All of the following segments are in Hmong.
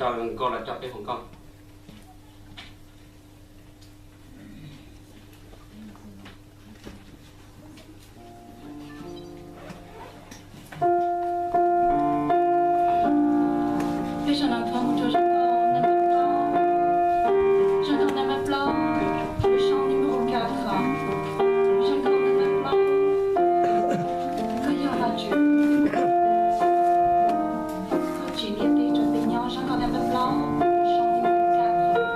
Coj nkauj los coj peb hu nkauj. Peb sawv daws thov mus rau zaj nkauj naj npab plaub, zaj nkauj naj npab plaub, lub soob nej muab ua kaj qhov, zaj nkauj naj npab plaub, koj yog Vajtswv, koj tsim niam teb rau peb nyob, zaj nkauj naj npab plaub, lub soob nej muab ua kaj qhov.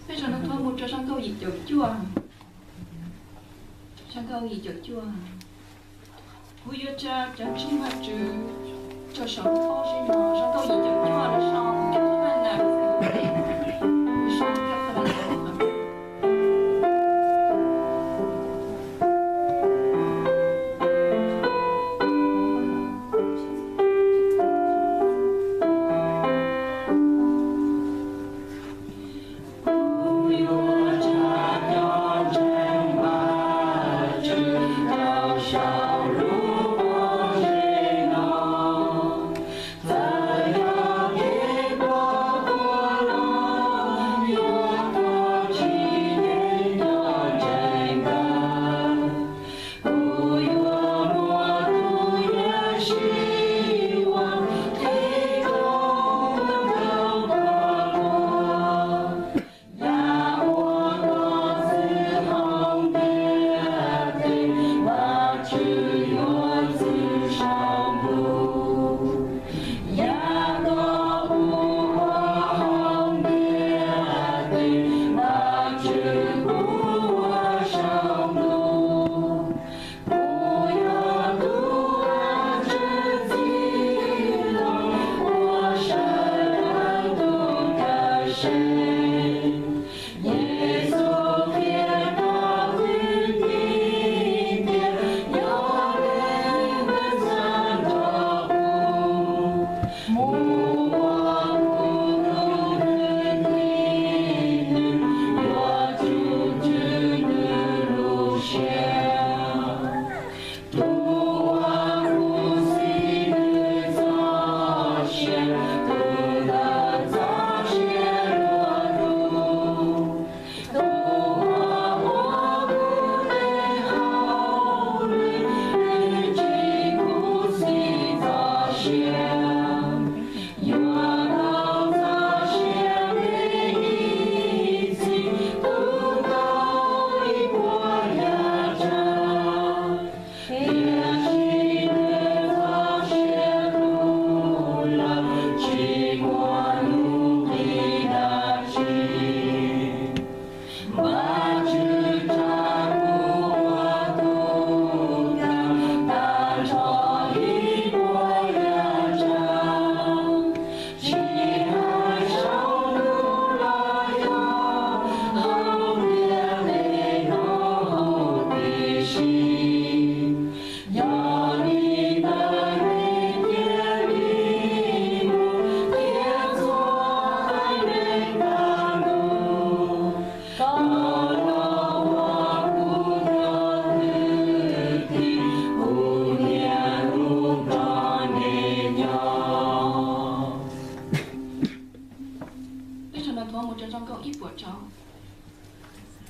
Peb sawv daws tuaj mus rau zaj nkauj yim caum cuaj. Zaj nkauj yim caum cuaj. Kuv yuav tsa cov ntseeg Vajtswv rau saum lub pob zeb no, zaj nkauj yim caum cuaj no sau, nkauj Hannah, sau nkauj Hannah.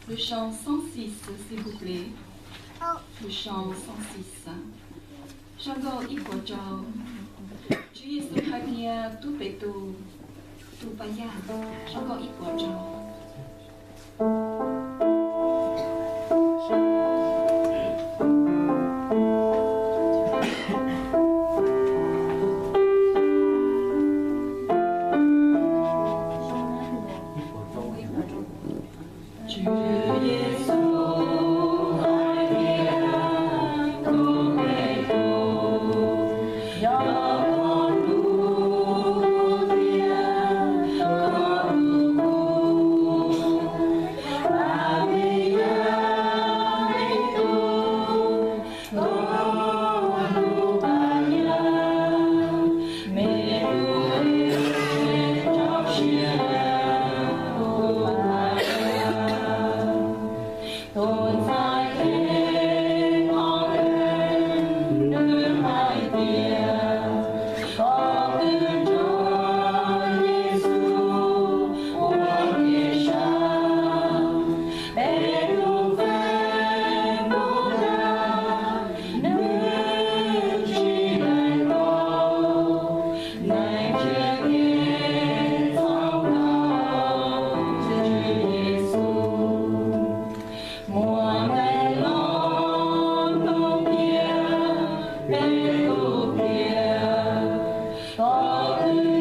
Lus sau xoom xis xwv xis hu ple. Lus sau xoom xis xwv. Sau nkauj ib puas rau. Tswv Yexus hais tias tub Petus, tus pab yaj. Sau nkauj ib puas rau. Peb sawv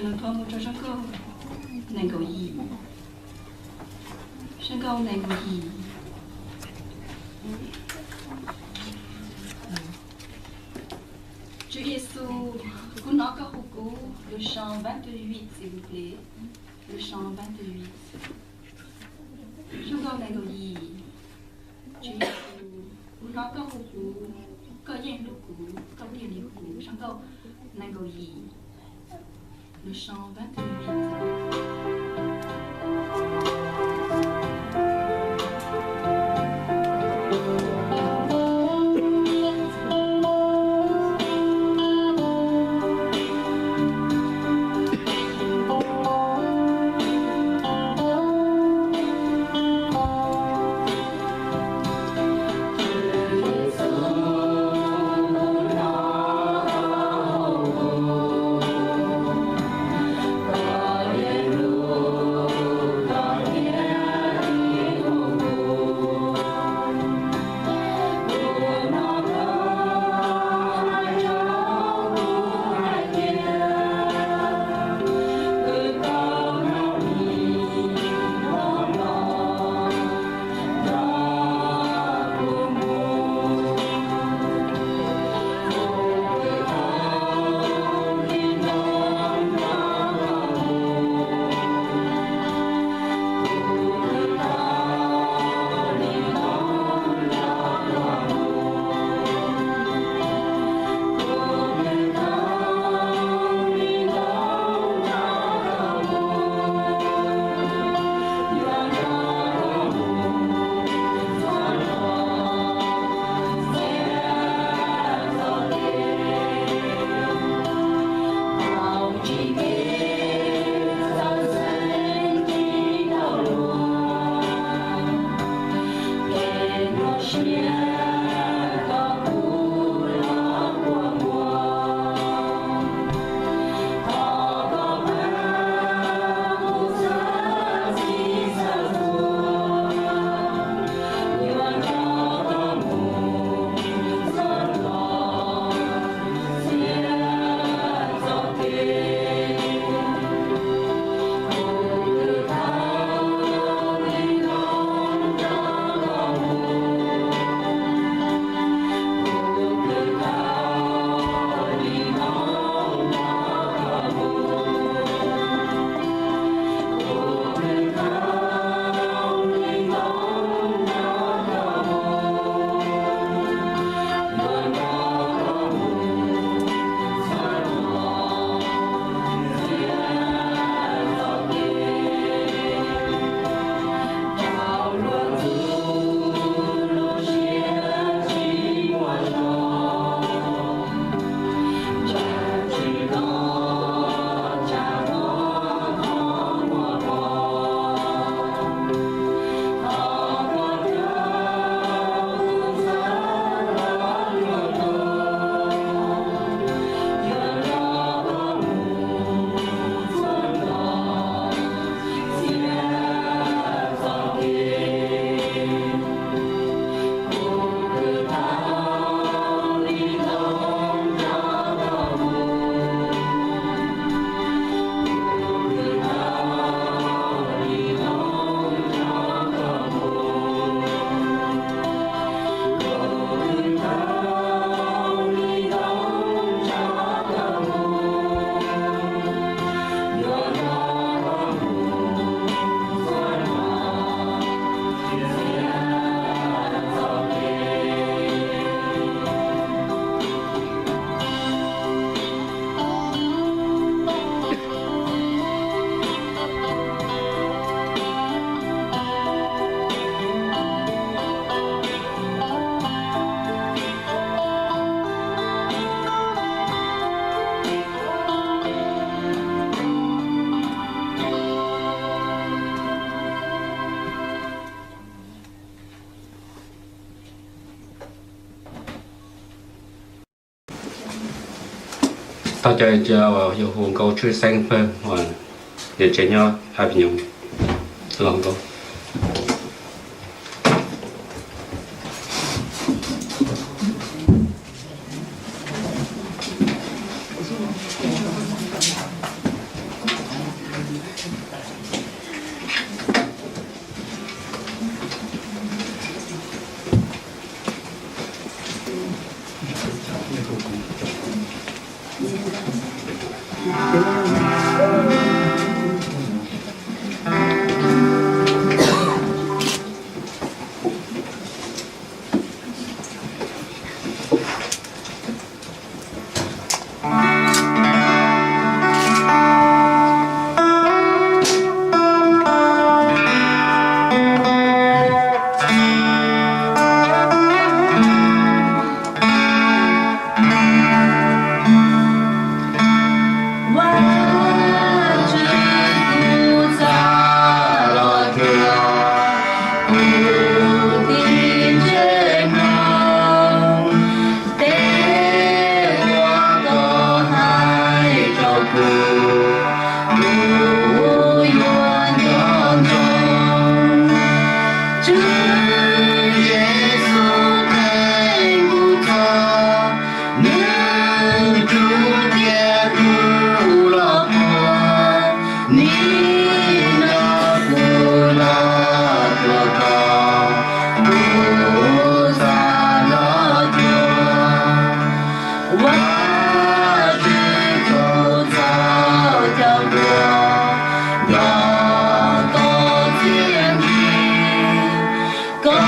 daws thov mus rau sab nkauj nees nkaum yim. Sab nkauj nees nkaum yim. Tswv Yexus, kuv hnov koj hu kuv, lus sau npab tug vim txiv lus ple, lus sau npab tug vim. Sab nkauj nees nkaum yim. Tswv Yexus, kuv hnov koj hu kuv, koj yeej hlub kuv, koj thiaj li hu kuv. Sab nkauj nees nkaum yim. Lus sau npab tug vim txiv. Thov caw cov uas yog hu nkauj tshwj xeeb pawg uas niam tsev nyob Hab Nyoos los nkauj. Tej uas koj hais rau kuv, kuv yuav nco ntsoov. Tswv Yexus tes kuv txog, nws rub tias kuv los puag, nim no kuv los cuag koj, kuv xav los cuag. Vajtswv tus txawj coj ntua, nco tau txiaj ntsig. Koj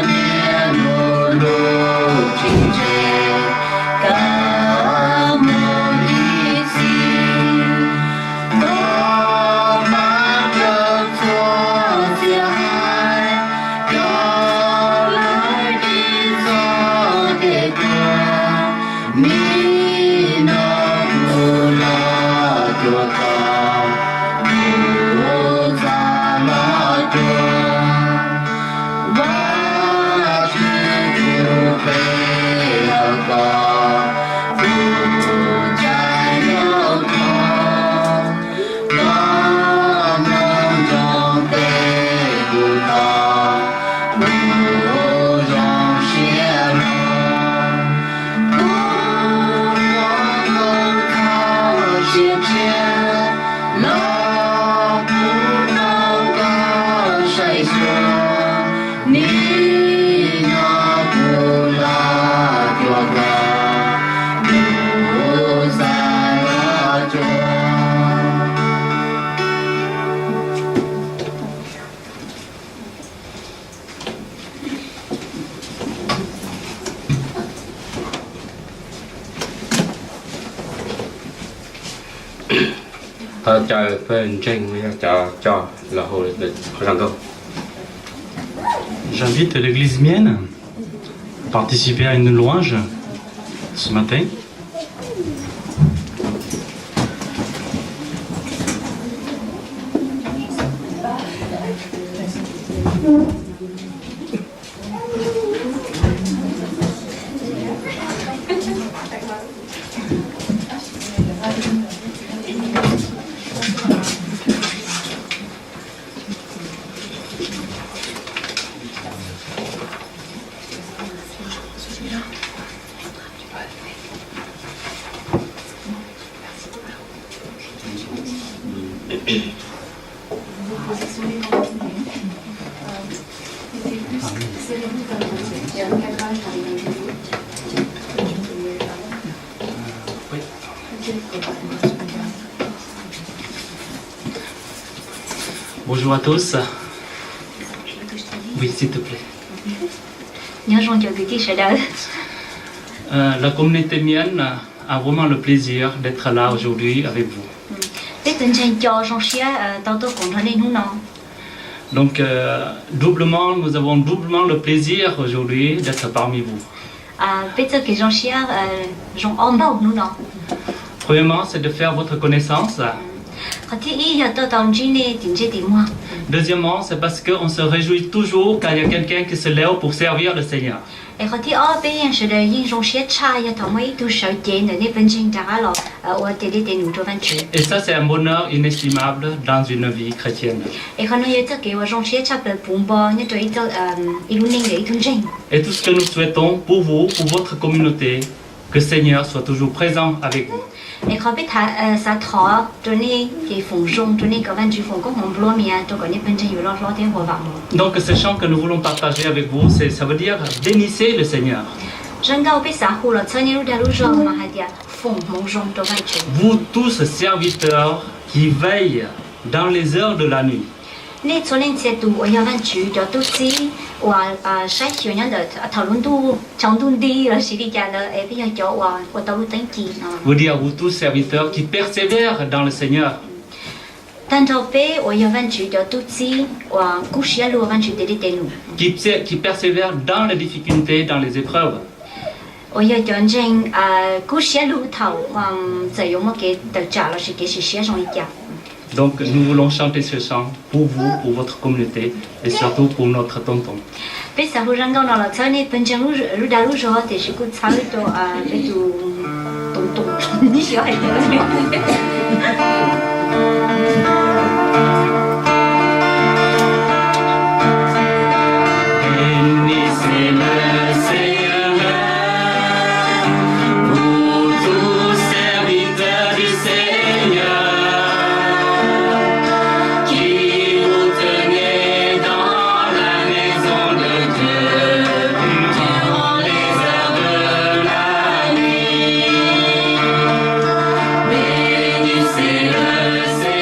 niaj hnub hlub tsis tseg, koj mus ib txhis. Koj pab rau txhua txhia haiv, coj lawv tiv txoj kev tuag. Nim no kuv los cuag koj, kuv xav los cuag. Vajtswv tus peb yog koj, kuv txhais nyob koj. Koj mloog ntsoov tes kuv tos, kuv zoo siab lug. Kuv muab koj txoj sia tshiab los pub rau koj saib xyuas. Nim no kuv los cuag koj, kuv xav los cuag. Thov caw pawg ntseeg, yog cov coj los hu zaj nkauj. J'invite l'Église Mienne à participer à une louange ce matin. Bonjour à tous. Oui, s'il te plaît. Nyob zoo cov kwv tij sawv daws. Euh, la communauté Mien a vraiment le plaisir d'être là aujourd'hui avec vous. Peb tus ntseeg Co zoo siab tau tuaj koom nrog nej hnub no. Donc, euh, doublement, nous avons doublement le plaisir aujourd'hui d'être parmi vous. Peb txoj kev zoo siab zoo ob npaug hnub no. Premièrement, c'est de faire votre connaissance. Qhov thib ib yog tuaj tau ntsib nej tim ntsej tim muag. Deuxièmement, c'est parce qu'on se réjouit toujours quand il y a quelqu'un qui se lève pour servir le Seigneur. Es qhov thib ob peb yeej sawv daws yeej zoo siab tshaj yog thaum muaj ib tug sawv cev ntawm nej pawg ntseeg rov qab los ua tes dej tes num rau Vajtswv. Et ça, c'est un bonheur inestimable dans une vie chrétienne. Es qhov no yog txoj kev uas zoo siab tshaj plaws puv npo nyob rau ib lub neej ntawm ib tug ntseeg. Et tout ce que nous souhaitons pour vous, pour votre communauté, que le Seigneur soit toujours présent avec vous. Es qhov peb xav thov rau nej ces foom zoo rau nej kom Vajtswv foom koob hmoov nplua mias rau kom nej pawg ntseeg yuav loj hlob thiab huam vam mus. Donc, ce chant que nous voulons partager avec vous, c'est, ça veut dire bénissez le Seigneur. Zaj nkauj peb xav hu los txhawb nej lub dag lub zog mas hais tias foom hmoov zoo rau Vajtswv. Vous tous serviteurs qui veillent dans les heures de la nuit. Nej txhua leej txhia tus uas yog Vajtswv cov tub txib uas saib xyuas nyob ntawm thaum lub ntuj tsaus ntuj nti los sis li cas ntawd es peb yog cov uas ua tau lub teeb ci no. Vous dire, vous tous serviteurs qui persévèrent dans le Seigneur. Tag nrho peb uas yog Vajtswv cov tub txib uas kub siab lug ua Vajtswv tes dej tes num. Qui, qui persévèrent dans les difficultés, dans les épreuves. Uas yog cov ntseeg kub siab lug thaum txawm yuav muaj kev tawm tsam los sis kev sim siab zoo li cas. Donc, nous voulons chanter ce chant pour vous, pour votre communauté et surtout pour notre tonton. Peb xav hu zaj nkauj no los txhawb nej pawg ntseeg lub dag lub zog tiam sis kuj txhawb rau peb tus tonton. Vous tous serviteurs du Seigneur, qui vous tenez dans la maison de Dieu durant les heures de la nuit, bénissez le Seigneur.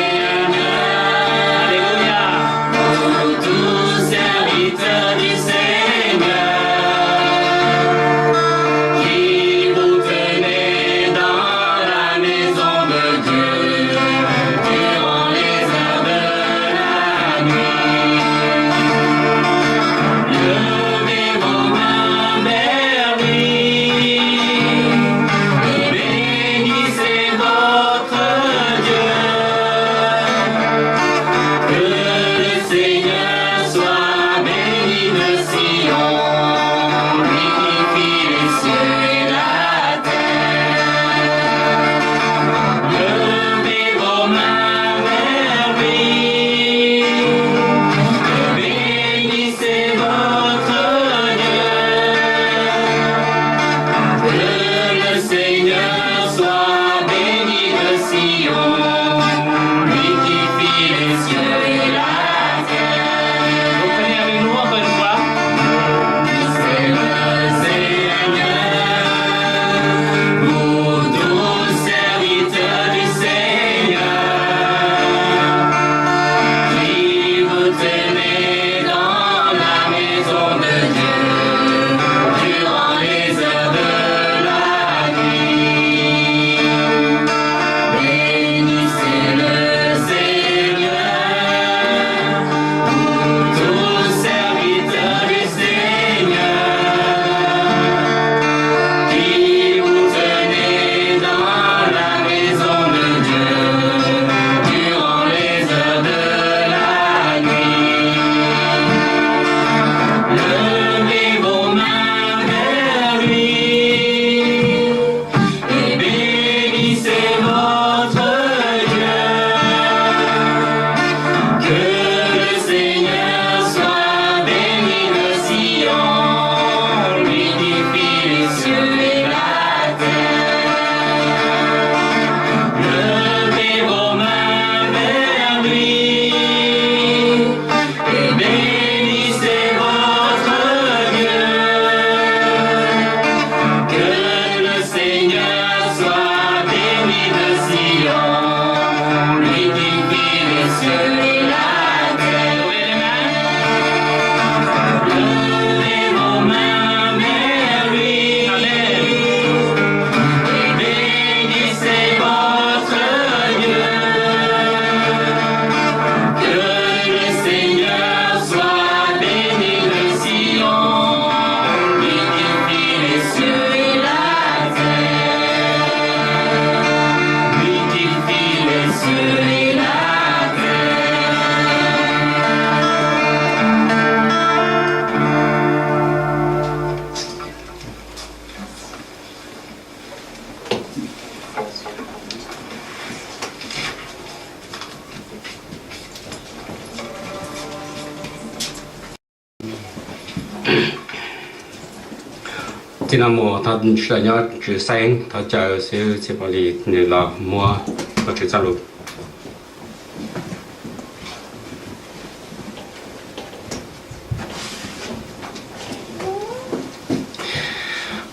Txij no mus thov sawv daws nyob tswv xeeb, thov caw xib hwb Txhiaj Pov Lis nws los muab Vajtswv txoj lus.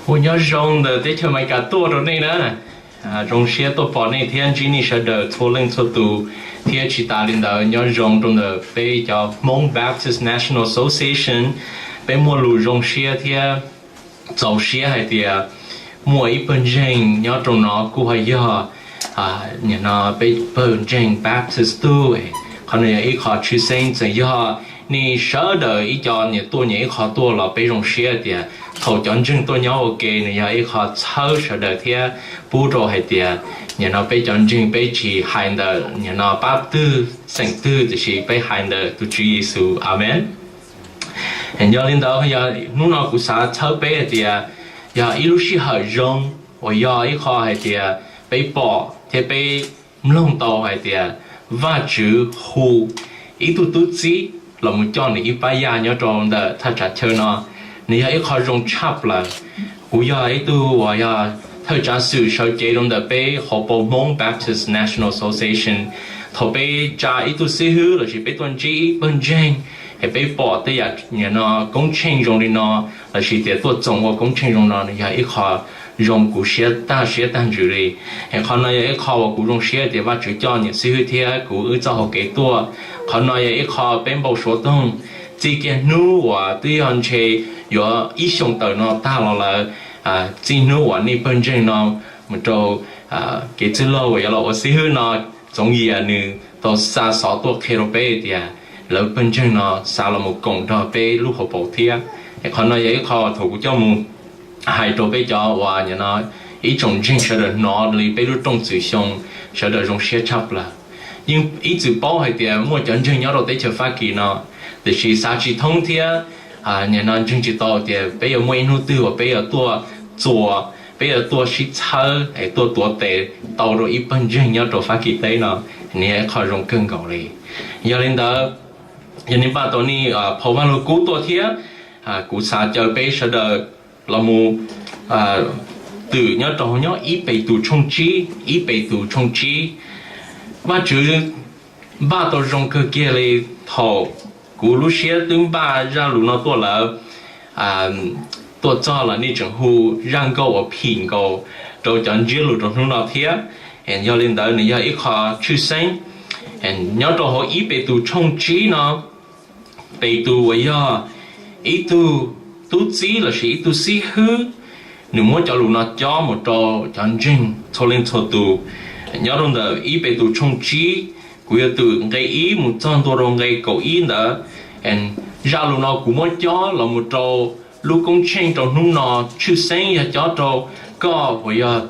Ua nyob zoo ntawm teb chaws Amelikas tuaj rau nej na. Zoo siab tuaj pom nej thiab ntsib nej sawv daws txhua leej txhua tus, thiab tsis tas li ntawd nyob zoo rau ntawm peb cov Hmoob Baptist National Association. Peb muaj lus zoo siab thiab txaus siab hais tias muaj ib pawg ntseeg nyob rau no kuj ho yog, nim no peb pawg ntseeg Baptist tug. Qhov no yog ib qho tshwj xeeb, txawm yog nej sawv daws ib co nyias tuaj nyias ib qho tuaj los peb zoo siab tias thaum cov ntseeg tuaj nyob ua ke nws yog ib qho txhawb sawv daws thiab pub rau hais tias nim no peb cov ntseeg peb tsis hais ntawm nim no pab twg xeem twg, tiam sis peb hais ntawm tus Tswv Yexus. Amees. Yog li ntawd, yog hnub no kuv xav txhawb peb hais tias yog ib lub sij hawm zoo uas yog ib qho hais tias peb pom thiab peb mloog tau hais tias Vajtswv hu ib tug tub txib los mus coj nws ib pab yaj nyob rau ntawm thaj tsam chaw no. Nws yog ib qho zoo tshaj plaws. Kuv yog ib tug uas yog thawj tsav xwm sawv cev rau ntawm peb hauv paus Hmoob Baptist National Association. Thaum peb tsa ib tug xib hwb lossis peb tuaj ntsib ib pawg ntseeg, es peb pom tej yam nim no koob tsheej zoo li no, lossis tias tuaj txoos ua koob tsheej zoo no, nws yog ib qho zoo kuv siab tag siab tag ntsws li. Es qhov no yog ib qho uas kuv zoo siab tias Vajtswv coj niam xib hwb thiab kuv wb txoj hau kev tuaj. Qhov no yog ib qho peb npau suav toog txij kiag hnub uas twb yog ntshe yuav ib xyoos tawm no tag los lawm, txij hnub uas nej pawg ntseeg no mus rau kev txwj laug uas yuav los ua xib hwb no, Txoov Yias nws tau xa xov tuaj qhia rau peb tias lawv pawg ntseeg no xav los mus koom nrog peb lub hauv paus thiab. Es qhov no yog ib qho thaum kuv coj mus hais rau peb cov uas nim no ib tsoom ntseeg sawv daws hnov li peb lub rooj txwm xyoo, sawv daws zoo siab tshaj plaws. Yeej ib txwm paub hais tias muaj cov ntseeg nyob rau teb chaws Fab Kis no, tiam sis xav tsis thoob thiab nim no ntseeg tsis tau tias peb yuav muaj ib hnub twg uas peb yuav tuaj txuas, peb yuav tuaj sib txhawb es tuaj tuav tes tau rau ib pawg ntseeg nyob rau Fab Kis teb no, nws yog ib qho zoo kawg nkaus li. Yog li ntawd, yog nej npaj tau nej phau Vaj Lug Kub tuaj thiab, kuv xav caw peb sawv daws los mus twm nyob rau hauv nyob ib Petus tshooj tsib, ib Petus tshooj tsib. Vajtswv npaj tau zoo kawg kiag li. Thaum kuv lub siab twb npaj zaj lus no tuaj lawm, tuaj txog los nej tseem hu zaj nkauj uas phim nkaus rau cov ntsiab lus rau hnub no thiab. Yog li ntawd nws yog ib qho tshwj xeeb. Nyob rau hauv ib Petus tshooj tsib no, Petus uas yog ib tug tub txib lossis ib tug xib hwb, nws muab cov lus no cob mus rau cov ntseeg txhua leej txhua tus. Nyob rau ntawm ib Petus tshooj tsib, kuv yuav twm nqe ib mus txog ntua rau nqe kaum ib ntawd. Zaj lus no kuv muab cob los mus rau lub koob tsheej rau hnub no, tshwj xeeb yog cob rau koj uas yog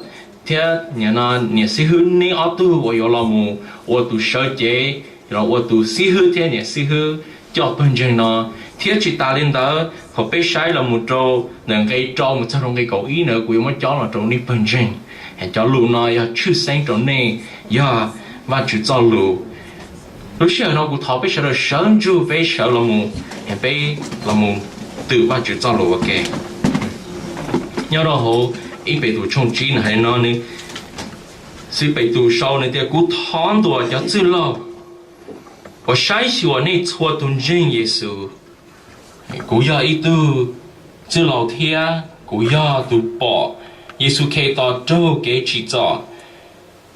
thiab niam xib hwb neb ob tug uas yuav los mus ua tus sawv cev, los ua tus xib hwb thiab niam xib hwb coj pawg ntseeg no. Thiab tsis tas li ntawd, thaum peb saib los mus rau ntawm nqe rau mus txog rau nqe kaum ib ntawd kuv yuav muab cob los rau nej pawg ntseeg. Cov lus no yog tshwj xeeb rau nej, yog Vajtswv txoj lus. Lub sij hawm no kuv thov peb sawv daws sawv ntsug peb sawv los mus, peb los mus twm Vajtswv txoj lus ua ke. Nyob rau hauv ib Petus tshooj tsib nws hais li no, nws, xib Petus sau nws tias, kuv thov ntuas cov txwj laug uas saib xyuas nej txhua tus ntseeg Yexus. Kuv yog ib tug txwj laug thiab kuv yog tus pom Yexus Khetos raug kev tsim txom,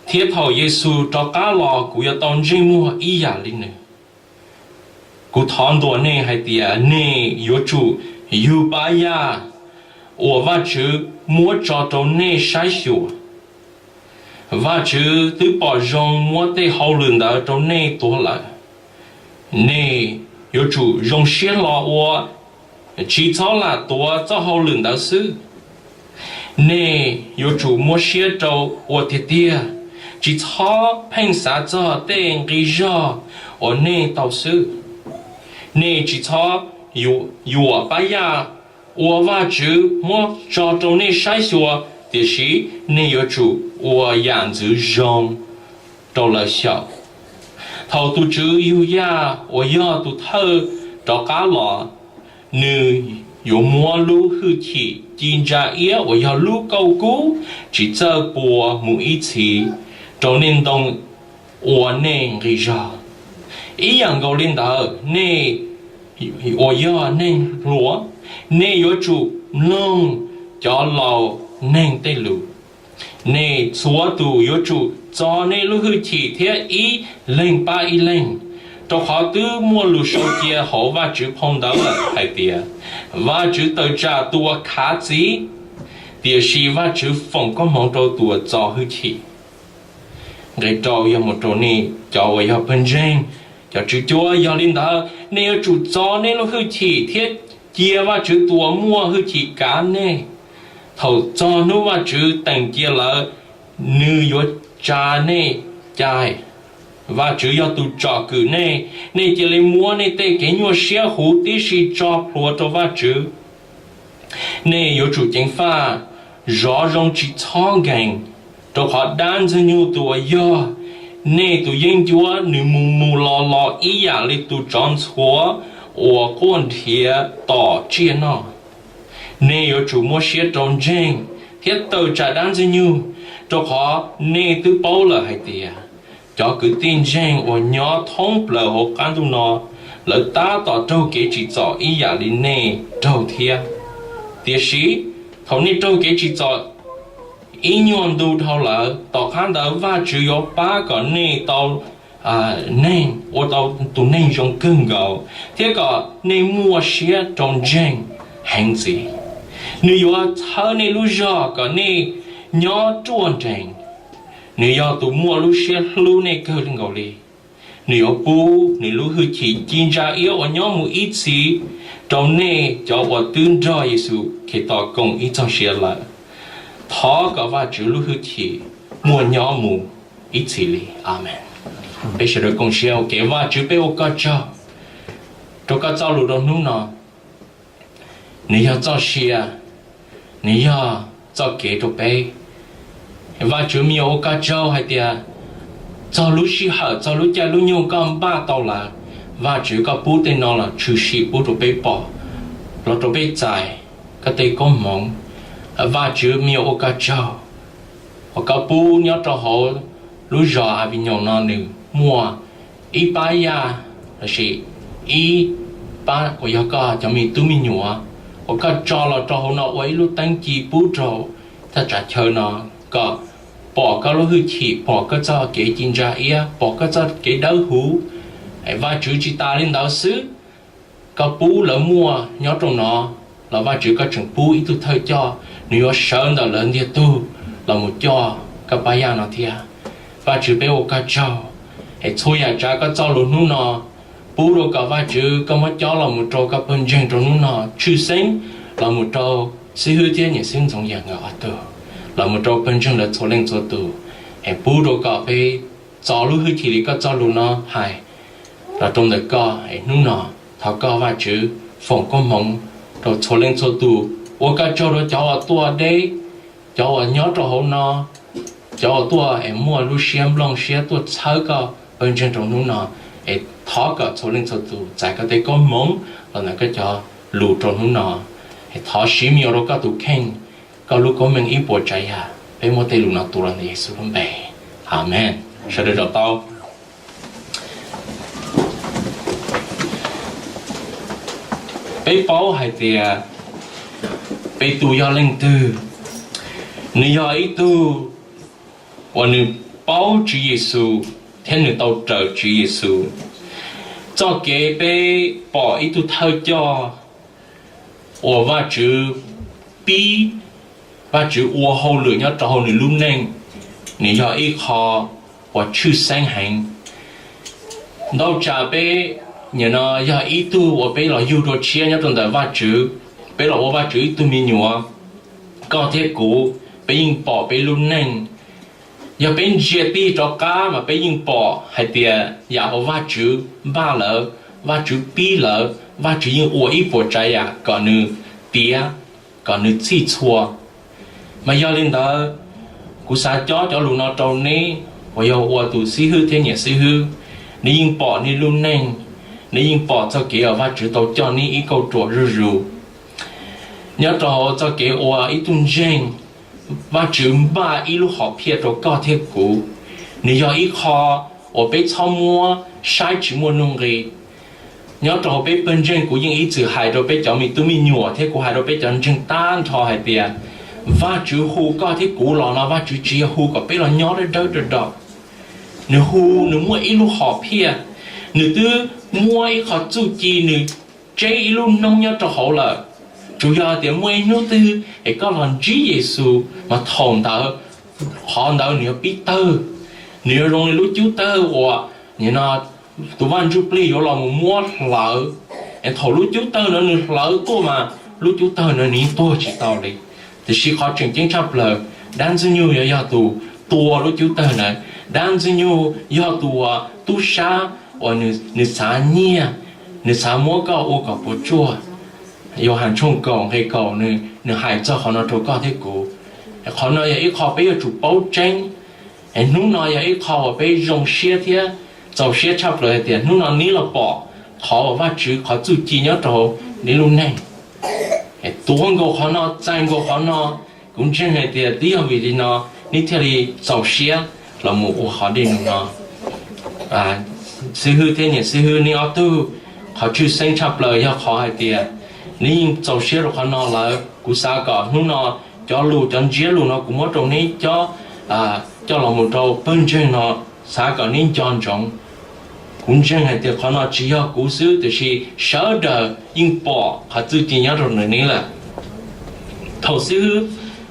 thiab thaum Yexus rov qab los kuv yuav tau ntsej muag ib yam li nws. Kuv thov ntuas nej hais tias nej yuav tsum yug pab yaj uas Vajtswv muab tso rau nej saib xyuas. Vajtswv twb pom zoo muab tej hauj lwm ntawd rau nej tuav lawm. Nej yuav tsum zoo siab hlo ua, tsis txhob lam tuav txoj hauj lwm ntawd xwb. Nej yuav tsum muab siab rau ua tiag tiag, tsis txhob pheej xav txog tej nqi zog uas nej tau xwb. Nej tsis txhob yuam pab yaj uas Vajtswv muab tso rau nej saib xyuas, tiam sis nej yuav tsum ua yam ntxwv zoo rau lawv xyaum. Thaum tus Tswv yug yaj uas yog tus thawj rov qab los, nws yuav muab lub hwj chim ci ntsa iab uas yog lub kauj kub tsis txawj pua mus ib txhis rau nej ntoo ua nej nqi zog. Ib yam nkaus li ntawd, nej uas yog neeg hluas, nej yuav tsum mloog cov laus neeg tej lus. Nej txhua tus yuav tsum txo nej lub hwj chim thiab ib leeg pab ib leeg, rau qhov twb muaj lus sau cia hauv Vajtswv phau ntawv lawm hais tias, Vajtswv tawm tsam tus uas khav txiv, tiam sis Vajtswv foom koob hmoov rau tus uas txo hwj chim. Nqe rau yog mus rau nej cov uas yog pawg ntseeg, cov tswv cuab, yog li ntawd nej yuav tsum txo nej lub hwj chim thiab cia Vajtswv tus uas muaj hwj chim kav nej. Thaum txog hnub Vajtswv teem cia lawm, nws yuav tsa nej cai. Vajtswv yog tus tsom kwm nej, nej cia li muab nej tej kev nyuaj siab huv tib si tso plhuav rau Vajtswv. Nej yuav tsum ceev faj, zov zoo tsis txhob nkees, rau qhov dab ntxwg nyoog tus uas yog nej tus yeeb ncuab nws mus mus los los ib yam li tus tsov ntxhuav uas quaj nrhiav tom tsiaj noj. Nej yuav tsum muab siab rau ntseeg thiab tawm tsam dab ntxwg nyoog, rau qhov nej twb paub lawm hais tias cov kwv tij ntseeg uas nyob thoob plaws hauv qab ntuj no, lawv tab tom raug kev tsim txom ib yam li nej raug thiab. Tiam sis thaum nej raug kev tsim txom ib nyuag ntu dhau lawm, tom qab ntawd Vajtswv yuav pab kom nej tau neeg ua tau tus neeg zoo kawg nkaus thiab kom nej muaj siab rau ntseeg heev ntxiv. Nws yuav txhawb nej lub zog kom nej nyob ruaj nrees. Nws yog tus muaj lub siab hlub nej kawg nkaus li. Nws yuav pub nws lub hwj chim ci ntsa iab uas nyob mus ib txhis rau nej cov uas twb nrog Yexus Khetos koom ib txog sia lawm. Thov kom Vajtswv lub hwj chim muaj nyob mus ib txhis li. Amees. Peb sawv daws koom sia ua ke. Vajtswv, peb ua koj tsaug rau koj txoj lus rau hnub no. Nws yog txoj sia, nws yog txoj kev rau peb. Vajtswv, me nyuam ua koj tsaug hais tias txog lub sij hawm, txog lub caij lub nyoog koj npaj tau lawm. Vajtswv, koj pub tej no los tshwm sim pub rau peb pom, los rau peb txais koj tej koob hmoov. Vajtswv, me nyuam ua koj tsaug uas koj pub nyob rau hauv lub zos Aviñoos no nws muaj ib pab yaj lossis ib pab uas yog koj cov me tub me nyuam uas koj tso los rau hauv no ua ib lub teeb ci pub rau thaj tsam chaw no, kom pom koj lub hwj chim, pom koj txoj kev ci ntsa iab, pom koj txoj kev dawb huv. Vajtswv, tsis tas li ntawd xwb, koj pub lawv muaj nyob rau no los Vajtswv, koj tseem pub ib tug thawj coj, nws yuav sawv ntawm lawv ntiag tug los mus coj koj pab yaj no thiab. Vajtswv, peb ua koj tsaug, es txhua yam tsav koj txoj lus hnub no pub rau kom Vajtswv koj muab cob los mus rau koj pawg ntseeg rau hnub no, tshwj xeeb los mus rau xib hwb thiab niam xib hwb Ntxoov Yaj nkawd ob tug, los mus rau pawg ntseeg lawv txhua leej txhua tus, es pub rau kom peb txo lub hwj chim li koj txoj lus no hais los rau ntawm koj. Es hnub no thov koj Vajtswv foom koob hmoov rau txhua leej txhua tus. Ua koj tsaug rau cov uas tuaj deb, cov uas nyob rau hauv no, cov uas tuaj es muaj lub siab nplooj siab tuaj txhawb koj pawg ntseeg rau hnub no. Es thov kom txhua leej txhua tus txais koj tej koob hmoov los ntawm koj cov lus rau hnub no. Es thov siv me nyuam rau koj tus kheej, koj lub koob meej ib puas tsav yam. Peb muab tej lus no tuav los ntawm Yexus lub npe. Amees. Sawv daws zaum tau. Peb paub hais tias Petus yog leej twg? Nws yog ib tug uas nws paub Tswv Yexus thiab nws tau raws Tswv Yexus. Txoj kev peb pom ib tug thawj coj uas Vajtswv pib, Vajtswv ua hauj lwm nyob rau hauv nws lub neej, nws yog ib qho uas tshwj xeeb heev. Ntau tsam peb nim no yog ib tug uas peb los yug dua tshiab nyob rau ntawm Vajtswv, peb los ua Vajtswv ib tug me nyuam, koj thiab kuv, peb yeej pom peb lub neej. Yog peb ntsia tig rov qab mas peb yeej pom hais tias yam uas Vajtswv npaj lawm, Vajtswv pib lawm, Vajtswv yeej ua ib puas tsav yam kom nws tiav, kom nws txhij txhua. Mas yog li ntawd, kuv xav cob cov lus no rau neb uas yog ua tus xib hwb thiab niam xib hwb. Neb yeej pom neb lub neej, neb yeej pom txoj kev uas Vajtswv tau coj neb ib kauj ruam zuj zus. Nyob rau hauv txoj kev ua ib tug ntseeg, Vajtswv npaj ib lub hom phiaj rau koj thiab kuv. Nws yog ib qho uas peb txhob muab saib tsis muaj nuj nqis. Nyob rau hauv peb pawg ntseeg, kuv yeej ib txwm hais rau peb cov me tub me nyuam thiab kuv hais rau peb cov ntseeg tag nrho hais tias, Vajtswv hu koj thiab kuv los no Vajtswv tsis yog hu kom peb los nyob dawb dawb do do. Nws hu, nws muaj ib lub hom phiaj, nws twb muab ib qho txuj ci, nws tseb ib lub noob nyob rau hauv lawm. Tsuas yog tias muaj ib hnub twg es koj los ntsib Yexus mas thaum ntawd qhov ntawd nws yuav pib tawg, nws yuav zoo li lub cub tawg uas nim no tus Vaj Ntsujplig yuav los mus muab hlawv. Es thaum lub cub tawg no nws hlawv tuaj mas lub cub tawg no nws yeej tuag tsis tau li. Tiam sis qhov tseem ceeb tshaj plaws, dab Ntxwg Nyoog yuav yog tus tua lub cub tawg ntawd. Dab Ntxwg Nyoog yog tus uas tub sab uas nws xav nyiag, nws xav muab koj ua kom puas tsuaj. Yauhas tshooj kaum nqe kaum nws hais txog qhov no rau koj thiab kuv. Qhov no yog ib qho peb yuav tsum paub tseeb. Hnub no yog ib qho uas peb zoo siab thiab txaus siab tshaj plaws hais tias hnub no neb los pom qhov uas Vajtswv qhov txuj ci nyob rau neb lub neej. Tuav nkaus qhov no, txais nkaus qhov no, kuv ntseeg hais tias twb yog vim li no neb thiaj li txaus siab los mus ua qhov dej num no. Xib hwb thiab niam xib hwb, neb ob tug, qhov tshwj xeeb tshaj plaws yog qhov hais tias neb yeej txaus siab rau qhov no lawm. Kuv xav kom hnub no cov lus, cov ntsiab lus no kuv muab rau neb cob, coj los mus rau pawg ntseeg no, xav kom neb nco ntsoov. Kuv ntseeg hais tias qhov no tsis yog kuv xwb, tiam sis sawv daws yeej pom qhov txuj ci nyob rau ntawm neb lawm. Thaum xib hwb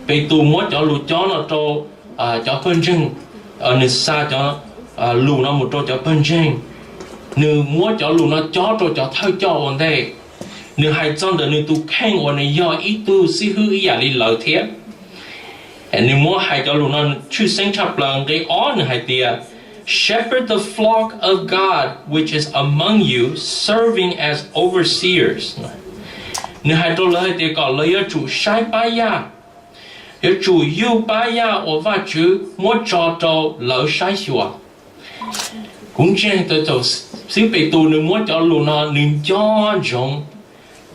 Petus muab cov lus cob no rau cov pawg ntseeg, nws xa cov lus no mus rau cov pawg ntseeg, nws muab cov lus no cob rau cov thawj coj ua ntej. Nws hais txog ntawm nws tus kheej uas nws yog ib tug xib hwb ib yam li lawv thiab. Nws muab hais cov lus no tshwj xeeb tshaj plaws. Nqe ob nws hais tias, Shepherd the flock of God which is among you, serving as overseers. Nws hais rau lawv hais tias kom lawv yuav tsum saib pab yaj, yuav tsum yug pab yaj uas Vajtswv muab tso rau lawv saib xyuas. Kuv ntseeg tias thaum xib hwb Petus nws muab cov lus no nws nco ntsoov,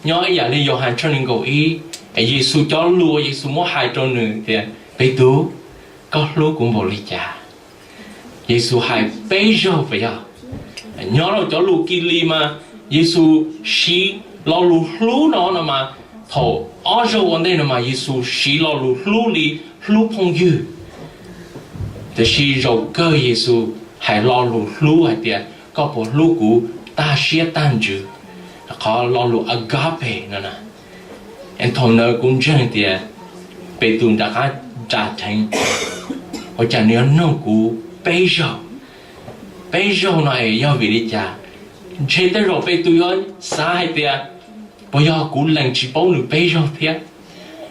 nyob ib yam li Yauhas tshooj nees nkaum ib, Yexus cov lus uas Yexus muab hais rau nws tias, Petus, koj hlub kuv npaum li cas? Yexus hais peb zaug puas yog? Nyob rau cov lus Kilis mas Yexus siv lo lus hlub no no mas, thaum ob zaug ua ntej no mas Yexus siv lo lus hlub li hlub phooj ywg. Tiam sis zaum kawg Yexus hais lo lus hlub hais tias, koj puas hlub kuv tag siab tag ntsws? Qhov lo lus agape no na. Thaum ntawd kuv ntseeg tias Petus rov qab nra dheev, ua cas nws yuav nug kuv peb zaug? Peb zaug no es yog vim li cas? Ntshe tej zaum Petus yuav xav hais tias, puas yog kuv lees tsis paub nws peb zaug thiab,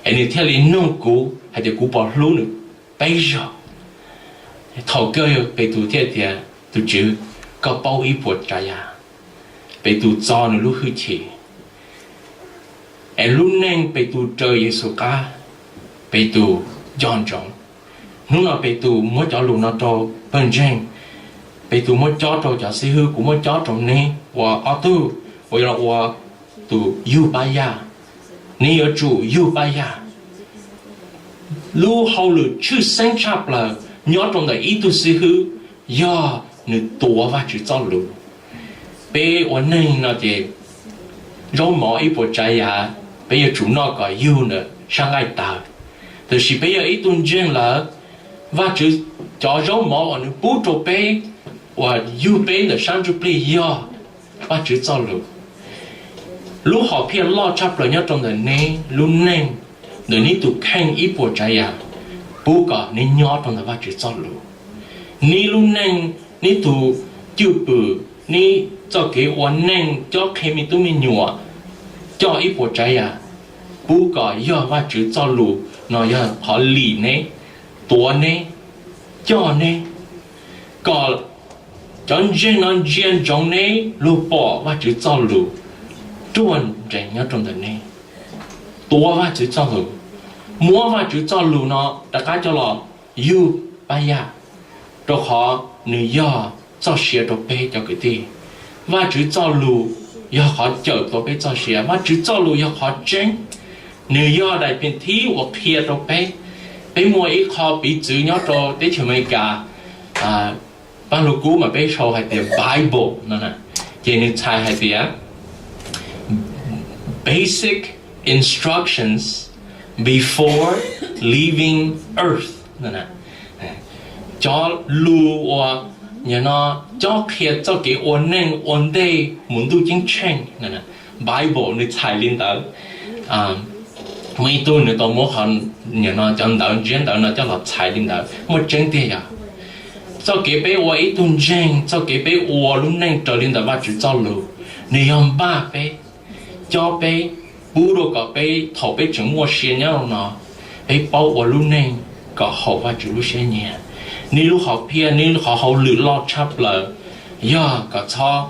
es nws thiaj li nug kuv hais tias kuv puas hlub nws peb zaug. Thaum kawg Petus thiaj tias, tus Tswv, koj paub ib puas tsav yam. Petus txo nws lub hwj chim, es lub neej Petus raws Yexus qab, Petus nco ntsoov. Hnub no Petus muab cov lus no rau pawg ntseeg, Petus muab cob rau cov xib hwb, kuv muab cob rau neb ua ob tug uas yuav los ua tus yug pab yaj. Neb yuav tsum yug pab yaj. Lub hauj lwm tshwj xeeb tshaj plaws nyob rau ntawm ib tug xib hwb yog nws tuav Vajtswv txoj lus. Peb ua neeg no ces zaub mov ib puas tsav yam peb yuav tsum noj kom yug ntawm sab nqaij tawg. Tiam sis peb yog ib tug ntseeg lawm, Vajtswv cov zaub mov uas nws pub rau peb, uas yug peb ntawm sab ntsuj plig yog Vajtswv txoj lus. Lub hom phiaj loj tshaj plaws nyob rau ntawm neb lub neej, ntawm neb tus kheej ib puas tsav yam, pub kom neb nyob rau ntawm Vajtswv txoj lus. Neb lub neej, neb tus cwj pwm, neb txoj kev ua neej, cob qhia me tub me nyuam, coj ib puas tsav yam, pub kom yog Vajtswv txoj lus no yog qhov lim neb, tuav neb, coj neb, kom cov ntseeg no ntsia ntsoov neb luag pom Vajtswv txoj lus ruaj nrees nyob rau ntawm neb. Tuav Vajtswv txoj lus, muab Vajtswv txoj lus no rov qab coj los yug pab yaj, rau qhov nws yog txoj sia rau peb cov kwv tij. Vajtswv txoj lus yog qhov cawm tau peb txoj sia, Vajtswv txoj lus yog qhov tseeb. Nws yog daim pim thib uas qhia rau peb. Peb muaj ib qho piv txwv nyob rau teb chaws Amelikas, Paj Lug Kub mas peb sau hais tias Bible no na, ces nws txhais hais tias Basic Instructions Before Leaving Earth. Cov lus uas, no, cob qhia txoj kev ua neej ua ntej mus ntuj ceeb tsheej. Bible nws txhais li ntawd. Muaj ib tug nws tau muab qhov, no, cov ntawv ntsiab ntawv no coj los txhais li ntawd, muaj tseeb tiag yog. Txoj kev peb ua ib tug ntseeg, txoj kev peb ua lub neej raws li ntawm Vajtswv txoj lus, nws yog npaj peb, cob peb, pub rau kom peb thaum peb tseem muaj sia nyob rau no, peb paub ua lub neej kom haum Vajtswv lub siab nyiam. Neb lub hom phiaj, neb qhov hauj lwm loj tshaj plaws yog kom txhob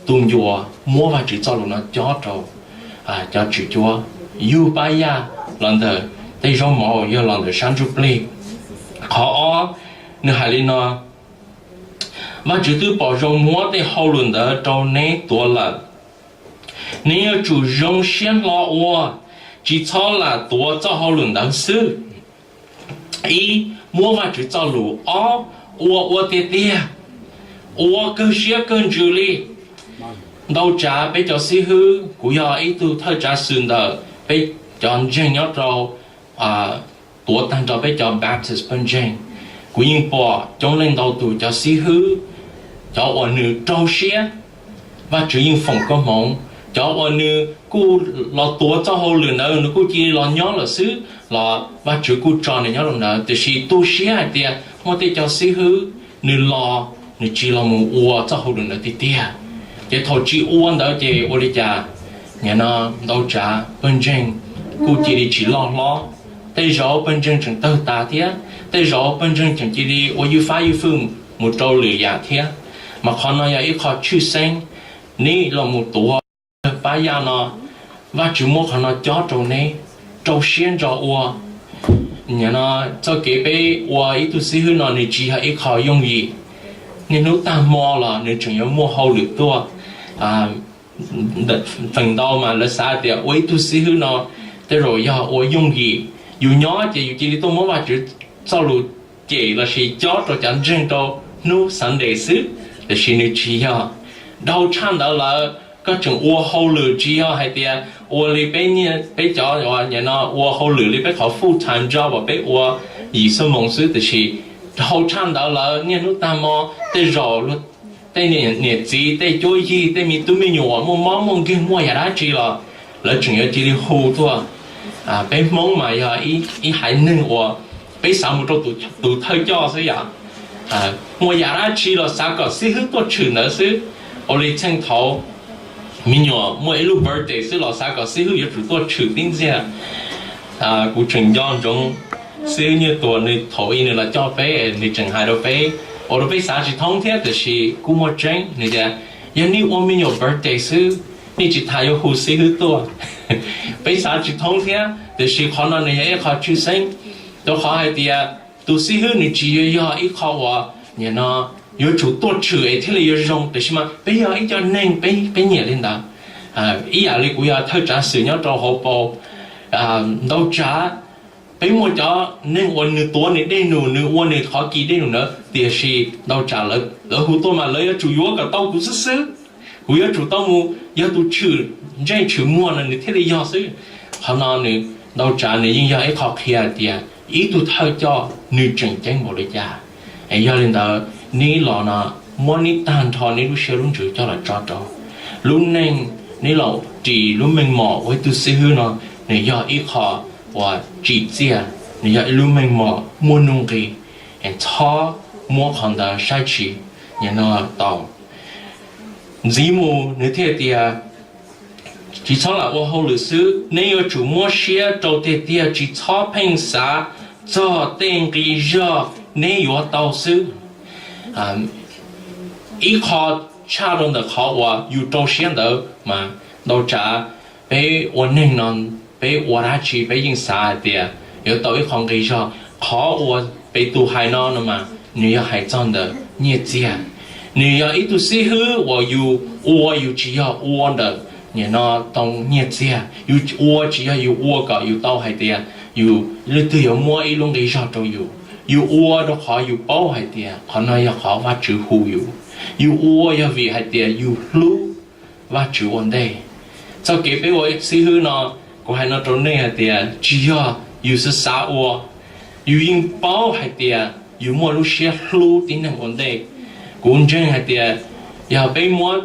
tu ncua, muab Vajtswv txoj lus no cob rau cov tswm cuab, yug pab yaj los ntawm tej zaub mov, yog los ntawm sab ntsuj plig. Qhov ob, nws hais li no: Vajtswv twb pom zoo muab tej hauj lwm ntawd rau neb tuav lawm. Neb yuav tsum zoo siab hlo ua, tsis txhob lam tuav txoj hauj lwm ntawd xwb. Ib, muab Vajtswv txoj lus. Ob, ua ua tiag tiag, ua kawg siab kawg ntsws li. Ntau tsav peb cov xib hwb, kuv yog ib tug thawj tsav xwm ntawm peb cov ntseeg nyob rau, tuav tag nrho peb cov Baptist pawg ntseeg, kuv yeej pom coob leej ntau tus cov xib hwb, cov uas nws rau siab, Vajtswv yeej foom koob hmoov. Cov uas nws kuj los tuav txoj hauj lwm ntawd, nws kuj cia li los nyob lawm xwb los Vajtswv kuj tso nws nyob rau ntawd, tiam sis tu siab hais tias muaj tej cov xib hwb nws los, nws tsis los mus ua txoj hauj lwm ntawd tiag tiag. Ces thaum tsis ua ntawd ces ua li cas? Nim no ntau tsav pawg ntseeg kuj cia li tsis loj hlob. Tej zaum pawg ntseeg tseem tawg tas thiab, tej zaum pawg ntseeg tseem cia li ua ywj fab ywj fwj mus rau lwm yam thiab. Mas qhov no yog ib qho tshwj xeeb, neb los mus tuav pab yaj no, Vajtswv muab qhov no cob rau neb, rau siab ntso ua. Nim no txoj kev peb ua ib tug xib hwb no nws tsis yog ib qho yooj yim. Niaj hnub tag hmo los nws tseem yuav muaj hauj lwm tuaj. Feem ntau mas lawv xav tias ua ib tug xib hwb no tej zaum yog ua yooj yim, yus nyob ces yus cia li tuaj muab Vajtswv txoj lus cem lossis cob rau cov ntseeg rau hnub Sunday xwb, tiam sis nws tsis yog. Dhau tshaj ntawd lawm, koj tseem ua hauj lwm tsis yog hais tias ua li peb, peb cov nim no ua hauj lwm li peb qhov full time job uas peb ua yim xuab moos xwb, tiam sis dhau tshaj ntawd lawm niaj hnub tag hmo tej zaum tej niam txiv, tej cuab yig, tej me tub me nyuam muaj mob muaj nkeeg muaj yam dab tsi los lawv tseem yuav cia li hu tuaj. Peb Hmoob mas yog ib haiv neeg uas peb xav mus rau tus thawj coj xwb yom. Muaj yam dab tsi los xav kom xib hwb tuaj tshwm ntawd xwb. Ua li txheej thaud me nyuam muaj ib lub birthday xwb los xav kom xib hwb yuav tsum tuaj tshwm tib ntxiag. Kuv tseem nco ntsoov xib hwb Nyiaj Tuam nws thaum ub nws los coj peb, nws tseem hais rau peb, ua rau peb xav tsis thoob thiab tiam sis kuj muaj tseeb. Nws tias yog nej ua me nyuam birthday xwb, nej tsis tas yuav hu xib hwb tuaj. Peb xav tsis thoob thiab tiam sis qhov no nws yog ib qho tshwj xeeb, rau qhov hais tias tus xib hwb nws tsis yog ib qho uas nim no yuav tsum tuaj tshwm es thiaj li yuav zoo, tiam sis mas peb yog ib co neeg, peb nyiam li ntawd. Ib yam li kuv yog thawj tsav xwm nyob rau hauv paus, ntau tsav peb muaj cov neeg uas nws tuav nws dej num, nws ua nws qhov kis dej num ntawd, tiam sis ntau tsav lawv hu tuaj mas lawv yuav tsum yuav kom tau kuv xwb xwb. Kuv yuav tsum tau mus yog tus tshwm ntsej tshwm muag no nws thiaj li yog xwb. Qhov no nws, ntau tsav nws yeej yog ib qho qhia tias ib tug thawj coj nws tseem ceeb npaum li cas. Es yog li ntawd, neb los no muab neb tag nrho neb lub siab lub ntsws coj los tso rau lub neej. Neb los ris lub meej mom ua ib tug xib hwb no, nws yog ib qho uas tsim txiaj, nws yog ib lub meej mom muaj nuj nqis. Es txhob muab qhov ntawd saib tsis, nim no tau. Ntxiv mus nws thiaj tias, tsis txhob lam ua hauj lwm xwb, neb yuav tsum muab siab rau tiag tiag, tsis txhob pheej xav txog tej nqi zog neb yuav tau xwb. Ib qho tshaj rau ntawm qhov uas yus rau siab ntawd mas ntau tsav peb ua neeg no, peb ua dab tsi peb yeej xav hais tias yuav tau ib qho nqi zog. Qhov uas Petus hais no no mas nws yog hais txog ntawm nyiaj txiag. Nws yog ib tug xib hwb uas yus ua, yus tsis yog ua ntawm nim no tau nyiaj txiag. Yus ua tsis yog yus ua kom yus tau hais tias yus leej twg yuav muab ib lub nqi zog rau yus. Yus ua rau qhov yus paub hais tias qhov no yog qhov Vajtswv hu yus. Yus ua yog vim hais tias yus hlub Vajtswv ua ntej. Txoj kev peb ua xib hwb no, kuv hais no rau nej hais tias tsis yog yus xav xav ua, yus yeej paub hais tias yus muaj lub siab hlub tib neeg ua ntej. Kuv ntseeg hais tias yog peb muab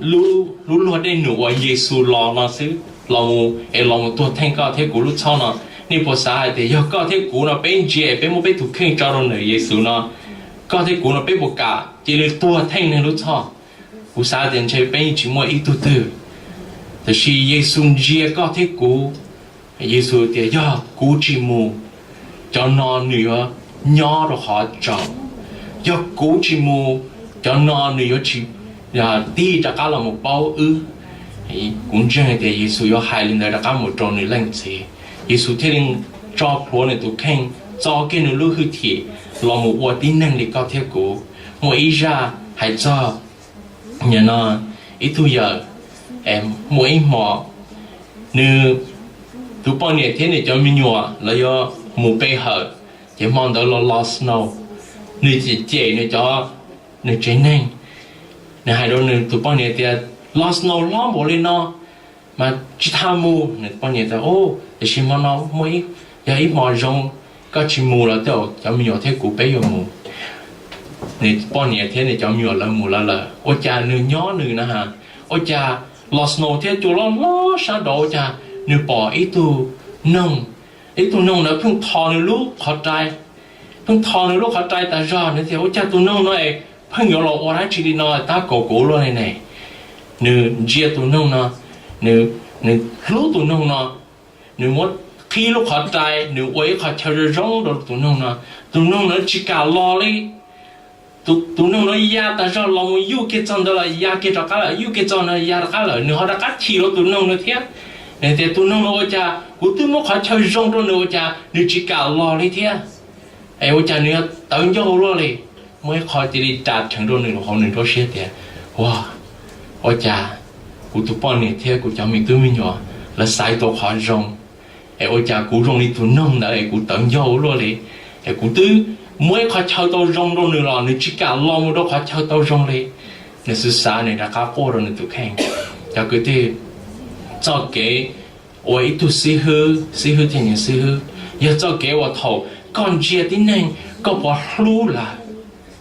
lub luag dej num uas Yexus los no xwb, los mus es los mus tuag theej koj thiab kuv lub txhoj no, nej puas xav hais tias yog koj thiab kuv no peb ntsia es peb muab peb tus kheej tso rau ntawm Yexus no, koj thiab kuv no peb puas kam cia li tuag theej neeg lub txhoj? Kuv xav tias ntshe peb yeej tsis muaj ib tug twg. Tiam sis Yexus ntsia koj thiab kuv, Yexus tias yog kuv tsis mus, cov no nws yuav nyob rau qhov tsaus. Yog kuv tsis mus, cov no nws yuav tsis tig rov qab los mus paub wb. Kuv ntseeg tias Yexus yuav hais li ntawd rov qab mus rau nws leej txiv. Yexus thiaj li tso plhuav nws tus kheej, txo kiag nws lub hwj chim los mus ua tib neeg li koj thiab kuv. Muaj ib zaj hais txog nim no ib tug yawm, muaj ib hmo nws tus poj niam thiab nws cov me nyuam lawv yuav mus pe hawm, ces hmo ntawd los los snow, nws cem cem nws cov, nws tsev neeg, nws hais rau nws tus poj niam tias los snow hlob npaum li no mas tsis tas mus. Nws poj niam tias, tiam sis hmo no muaj, yog ib hmo zoo, koj tsis mus los tej zaum cov me nyuam thiab kuv peb yuav mus. Nws poj niam thiab nws cov me nyuam lawv mus lawv lawm, ua cas nws nyob nws na has, ua cas los snow thiab cua loj loj sab nraud, ua cas nws pom ib tug noog, ib tug noog ntawd pheej tho nws lub qhov rai, pheej tho nws lub qhov rai tas zog. Nws tias ua cas tus noog no es pheej yuav los ua dab tsi li no tab kaum kuv luaj li ne? Nws ntsia tus noog no, nws hlub tus noog no, nws muab qhib lub qhov rai, nws ua ib qho chaw zoo zoo rau tus noog no. Tus noog no tsis kam los li. Tus noog no ya tas zog los mus yuj kiag txog ntawd los ya kiag rov qab lawm, yuj kiag txog no ya rov qab lawm, nws ho rov qab chim rau tus noog no thiab. Nws tias tus noog no ua cas kuv twb muab qhov chaw zoo rau nws ua cas nws tsis kam los li thiab? Es ua cas nws yuav tawv ncauj luaj li? Muaj ib qho cia li ras rheev rau nws hauv nws nruab siab tias, ua, ua cas kuv tus poj niam thiab kuv cov me tub me nyuam lawv xaiv tau qhov zoo, es ua cas kuv zoo li tus noog ntawd es kuv tawv ncauj luaj li? Es kuv twb muab ib qho chaw tau zoo rau nws los nws tsis kam los mus rau qhov chaw tau zoo li. Nws xav xav nws rov qab quaj rau nws tus kheej. Cov kwv tij, txoj kev ua ib tug xib hwb, xib hwb thiab niam xib hwb, yog txoj kev uas thaum koj ntsia tib neeg koj puas hlub lawv?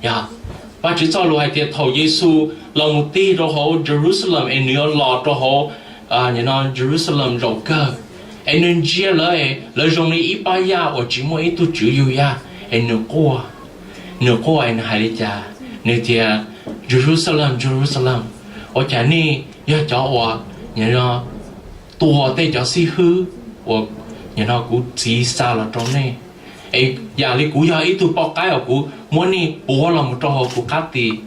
Yog, Vajtswv txoj lus hais tias thaum Yexus los mus tig rau hauv Jerusalem es nws yuav los rau hauv Jerusalem zaum kawg, es nws ntsia lawv, lawv zoo li ib pab yaj uas tsis muaj ib tug tswv yug yaj, es nws quaj, nws quaj es nws hais li cas? Nws tias, Jerusalem, Jerusalem, ua cas nej yog cov uas tua tej cov xib hwb uas nim no kuv txiv xa los rau nej, es yam li kuv yog ib tug poj qaib uas kuv muab nej puav los mus rau hauv kuv qab tis,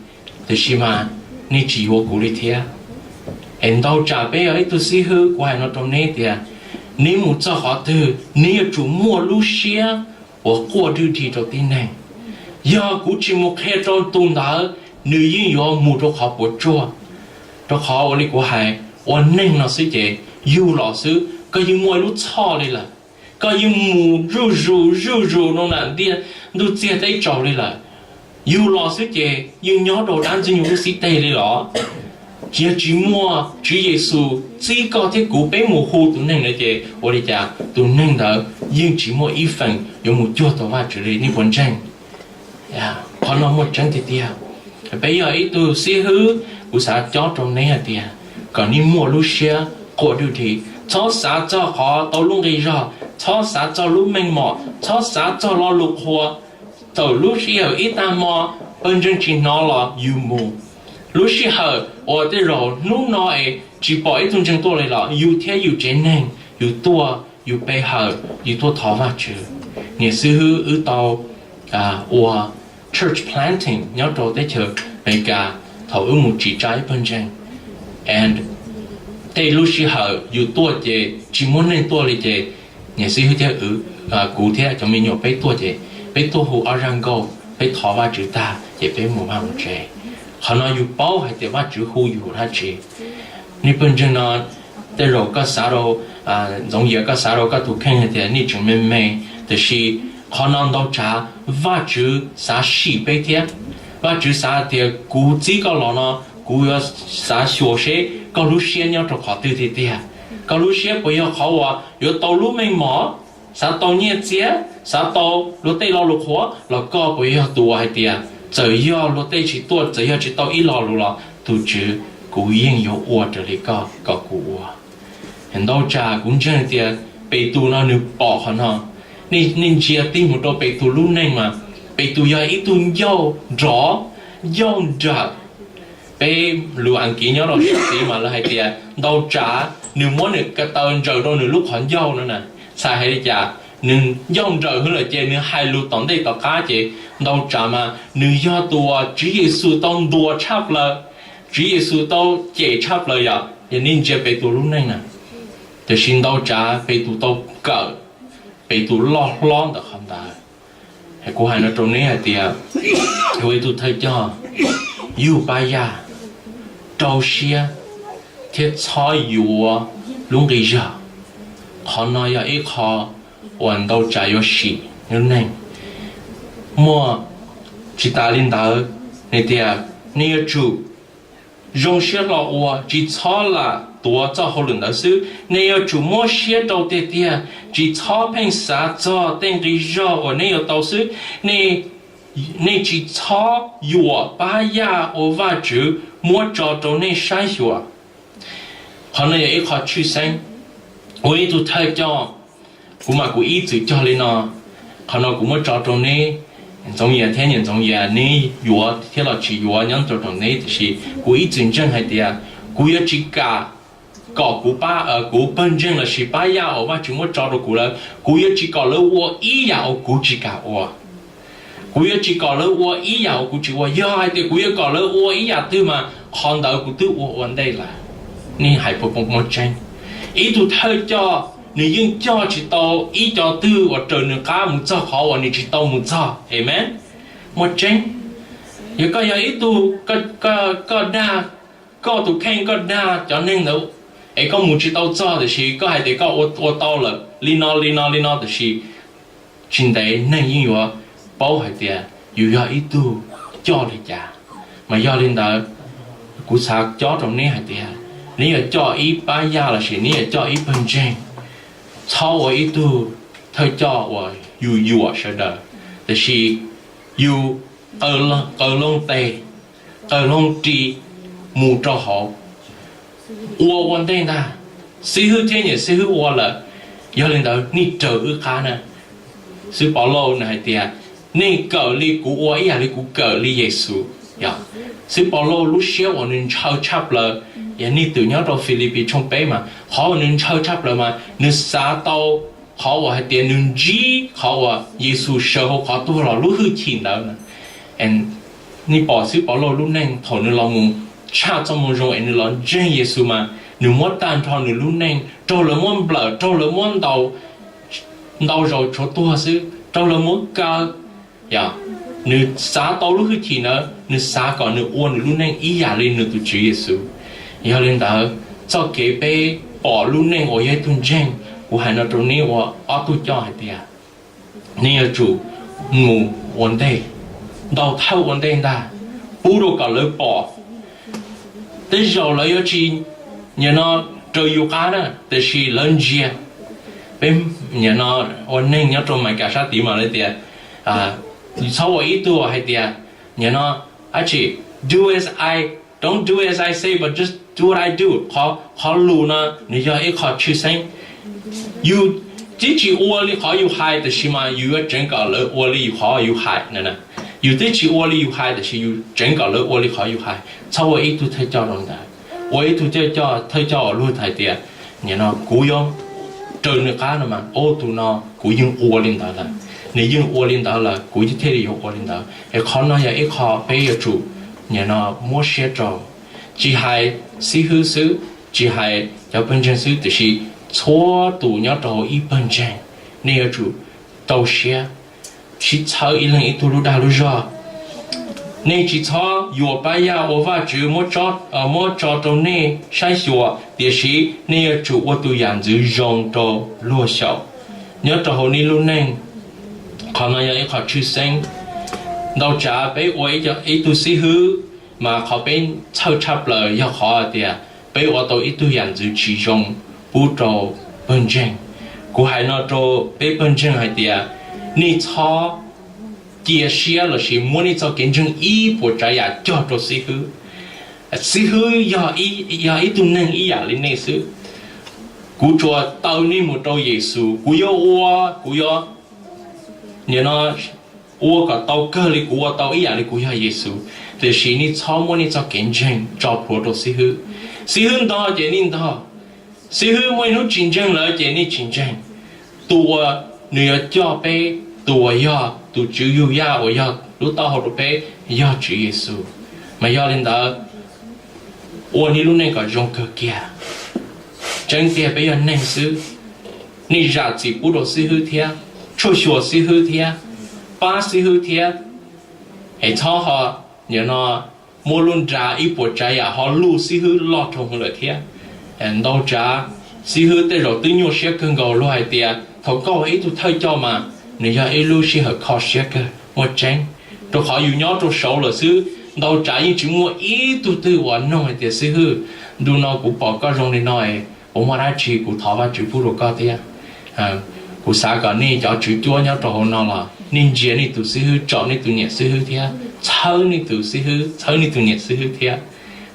tiam sis mas nej tsis yuav kuv li thiab. Es ntau tsam peb yog ib tug xib hwb, kuv hais no rau neb tias, neb mus txog qhov twg neb yuav tsum muaj lub siab uas quaj dwj di rau tib neeg. Yog kuv tsis mus qhia rau tus ntawd, nws yeej yuav mus rau qhov puas tsuaj. Rau qhov ua li kuv hais, ua neeg no xwb ces yug los xwb koj yeej muaj ib lub txhoj li lawm. Koj yeej mus zuj zus zuj zus rau nram ntiaj ntuj txiag teb tsaus li lawm. Yug los xwb ces yeej nyob rau dab ntxwg nyoog lub xib teg li los. Yog tsis muaj Tswv Yexus txib koj thiab kuv peb mus hu tus neeg ntawd ces ua li cas tus neeg ntawd yeej tsis muaj ib feem yuav mus cuag tau Vajtswv li, nej puas ntseeg? Qhov no muaj tseeb tiag tiag. Peb yog ib tug xib hwb, kuv xav cob rau neb hais tias kom neb muaj lub siab quaj dwj di, txhob xav txog qhov tau lub nqi zog, txhob xav txog lub meej mom, txhob xav txog lo lus qhuas. Txawm lub sij hawm ib tag hmo pawg ntseeg tsis hnov los yus mus. Lub sij hawm uas tej zaum hnub no es tsis pom ib tug ntseeg tuaj li los yus thiab yus tsev neeg yus tuaj, yus pe hawm, yus tuaj thov Vajtswv. Niam xib hwb wb tau ua church planting nyob rau teb chaws Amelikas thaum wb mus tsim tsa ib pawg ntseeg. And tej lub sij hawm yus tuaj ces tsis muaj neeg tuaj li ces niam xib hwb thiab kuv thiab cov me nyuam peb tuaj ces peb tuaj hu ob zaj nkauj, peb thov Vajtswv tag ces peb mus vaj mus tsev. Qhov no yus paub hais tias Vajtswv hu yus dab tsi. Nej pawg ntseeg no, tej zaum koj xav rau, Ntxoov Yias, koj xav rau koj tus kheej hais tias nej tseem me me, tiam sis qhov no ntau tsav Vajtswv xav sim peb thiab. Vajtswv xav tias kuv txib koj los no, kuv yuav xav xyuas seb koj lub siab nyob rau qhov twg tiag tiag. Koj lub siab puas yog qhov uas yuav tau lub meej mom, xav tau nyiaj txiag, xav tau luag tej lo lus qhuav, los koj puas yog tus uas hais tias txawm yog luag tej tsis tuaj, txawm yog tsis tau ib lo lus los tus Tswv, kuv yeej yuav ua raws li koj kom kuv ua. Ntau tsav kuv ntseeg tias Petus no nws pom qhov no. Nej ntsia tig mus rau Petus lub neej mas, Petus yog ib tug ncauj nrov, ncauj nrawm. Peb lus Askiv nyob rau sab tid mas lawv hais tias ntau tsav nws muab nws ko taw ntsaws rau nws lub qhov ncauj no na. Txhais hais li cas? Nws ncauj nrawm hwv lawm ces nws hais lus tom ntej tom qab ces ntau tsav mas nws yog tus uas Tswv Yexus tau ntuas tshaj plaws, Tswv Yexus tau cem tshaj plaws yom. Yog nej ntsia Petus lub neej na, tiam sis ntau tsav Petus tau kawm, Petus loj hlob ntawm qhov ntawd. Kuv hais no rau neb hais tias, ua ib tug thawj coj, yug pab yaj, rau siab, thiab txhob yuav lub nqi zog. Qhov no yog ib qho uas ntau tsav yuav sim lub neej. Muaj, tsis tas li ntawd, nws tias nej yuav tsum zoo siab hlo ua, tsis txhob lam tuav txoj hauj lwm ntawd xwb. Nej yuav tsum muab siab rau tiag tiag, tsis txhob pheej xav txog tej nqi zog uas nej yuav tau xwb. Nej tsis txhob yuam pab yaj uas Vajtswv muab tso rau nej saib xyuas. Qhov no yog ib qho tshwj xeeb. Ua ib tug thawj coj, kuv mas kuv ib txwm cog li no. Qhov no kuv muab tso rau neb, Ntxoov Yias thiab niam Ntxoov Yias, neb yuav thiab los tsis yuav nyob rau rau neb, tiam sis kuv ib txwm ntseeg hais tias kuv yuav tsis kam kom kuv pab, kuv pawg ntseeg lossis pab yaj uas Vajtswv muab tso rau kuv lawm, kuv yuav tsis kom lawv ua ib yam uas kuv tsis kam ua. Kuv yuav tsis kom lawv ua ib yam uas kuv tsis ua. Yog hais tias kuv yuav kom lawv ua ib yam twg mas qhov ntawd kuv twb ua ua ntej lawm. Nej hais puas muaj tseeb? Ib tug thawj coj nws yeej coj tsis tau ib co twg uas raws nws qab mus txog qhov uas nws tsis tau mus txog. Amen. Muaj tseeb. Yog koj yog ib tug, koj dag, koj tus kheej koj dag cov neeg ntawd es koj mus tsis tau txog, tiam sis koj hais tias koj ua tau lawm li no li no li no, tiam sis tsis ntev neeg yeej yuav paub hais tias yus yog ib tug coj li cas. Mas yog li ntawd, kuv xav cob rau neb hais tias neb yuav coj ib pab yaj lossis neb yuav coj ib pawg ntseeg, txhob ua ib tug thawj coj uas yus yuam sawv daws, tiam sis yus qaws loo tes, qaws loo ris mus rau hauv, ua ua ntej ntag. Xib hwb thiab niam xib hwb ua lawm, yog li ntawd nej raws wb qab na. Xib hwb Pov Lauj nws hais tias, nej kawm li kuv ua ib yam li kuv kawm li Yexus. Yog, Xib hwb Pov Lauj lub siab uas nws ntshaw tshaj plaws, yog nej twm nyob rau Filipis tshooj peb mas qhov uas nws ntshaw tshaj plaws mas nws xav tau qhov uas hais tias nws ntsib qhov uas Yexus sawv hauv qhov tuag los lub hwj chim ntawd. Nej pom Xib hwb Pov Lauj lub neej thaum nws los mus tshaj txoj moo zoo es nws los ntseeg Yexus mas nws muab tag nrho nws lub neej raug lawv muab nplawm, raug lawv muab ntaus, ntau zaus tshuav tuag xwb, raug lawv muab kaw. Yog, nws xav tau lub hwj chim ntawd, nws xav kom nws ua nws lub neej ib yam li nws tus Tswv Yexus. Yog li ntawd, txoj kev peb pom lub neej uas yog ib tug ntseeg, kuv hais no rau neb ua ob tug coj hais tias, neb yuav tsum mus ua ntej, ntaus thawj ua ntej ntag, pub rau kom lawv pom. Tej zaum lawv yuav tsis, nim no, raws yus qab na, tiam sis lawv ntsia. Peb, nim no, ua neeg nyob rau Amelikas sab tid mas lawv tias, txhob ua ib tug hais tias, nim no, do as I, don't do as I say but just do what I do. Qhov, qhov lus no nws yog ib qho tshwj xeeb. Yus twb tsis ua li qhov yus hais tiam sis mas yus yuav tseev kom lawv ua li qhov yus hais na. Yus twb tsis ua li yus hais tiam sis yus tseev kom lawv ua li qhov yus hais. Txhob ua ib tug thawj coj rau ntawd. Ua ib tug thawj coj, thawj coj uas luag hais tias, nim no kuv yuav raws nws qab no mas, o, tus no kuv yeej ua li ntawd lawm, nws yeej ua li ntawd lawm, kuv thiaj li yuav ua li ntawd. Es qhov no yog ib qho peb yuav tsum, nim no, muab siab rau. Tsis hais xib hwb xwb, tsis hais cov pawg ntseeg xwb, tiam sis txhua tus nyob rau hauv ib pawg ntseeg, nej yuav tsum rau siab, sib txhawb ib leeg ib tug lub dag lub zog. Nej tsis txhob yuam pab yaj uas Vajtswv muab tso rau nej saib xyuas, tiam sis nej yuav tsum ua tus yam ntxwv zoo rau luag xyaum nyob rau hauv nej lub neej. Qhov no yog ib qho tshwj xeeb. Ntau tsav peb ua ib tug xib hwb, mas qhov peb txhawj tshaj plaws yog qhov hais tias peb ua tau ib tug yam ntxwv tsis zoo pub rau pawg ntseeg. Kuv hais no rau peb pawg ntseeg hais tias nej txhob cia siab lossis muab nej txoj kev ntseeg ib puas tsav yam cog rau xib hwb. Xib hwb yog ib tug neeg ib yam li nej xwb. Kuv tsuas taw nej mus rau Yexus, kuv yuav ua, kuv yuav, nim no, ua kom tau kawg li kuv ua tau ib yam li kuv yog Yexus. Tiam sis nej txhob muab nej txoj kev ntseeg tso plhuav rau xib hwb. Xib hwb ntog ces nej ntog, xib hwb muaj ib hnub tsis ntseeg lawm ces nej tsis ntseeg. Tus uas nws yuav coj peb, tus uas yog tus tswv yug yaj uas yog lub taub hau rau peb, yog Tswv Yexus. Mas yog li ntawd, ua nej lub neej kom zoo kawg kiag. Tseeb tiag peb yog neeg xwb, nej zam txim pub rau xib hwb thiab, tshuaj xyuas xib hwb thiab, pab xib hwb thiab. Es txhob ho, nim no, muab lub nra ib puas tsav yam ho luj xib hwb loj rau hwv lawm thiab. Ntau tsav xib hwb tej zaum twb nyuaj siab kawg nkaus, luag hais tias thaum koj ua ib tug thawj coj mas nws yog ib lub sij hawm kho siab kawg, muaj tseeb. Rau qhov yus nyob rau saud lawm xwb, ntau tsav yeej tsis muaj ib tug twg uas nug hais tias, xib hwb, ntu no kuv pom koj zoo li no, puas muaj dab tsi? Kuv thov Vajtswv pub rau koj thiab. Kuv xav kom nej cov tswv cuab nyob rau hauv no los nej ntsia nej tus xib hwb, tsom nej tus niam xib hwb thiab txhawb nej tus xib hwb, txhawb nej tus niam xib hwb thiab.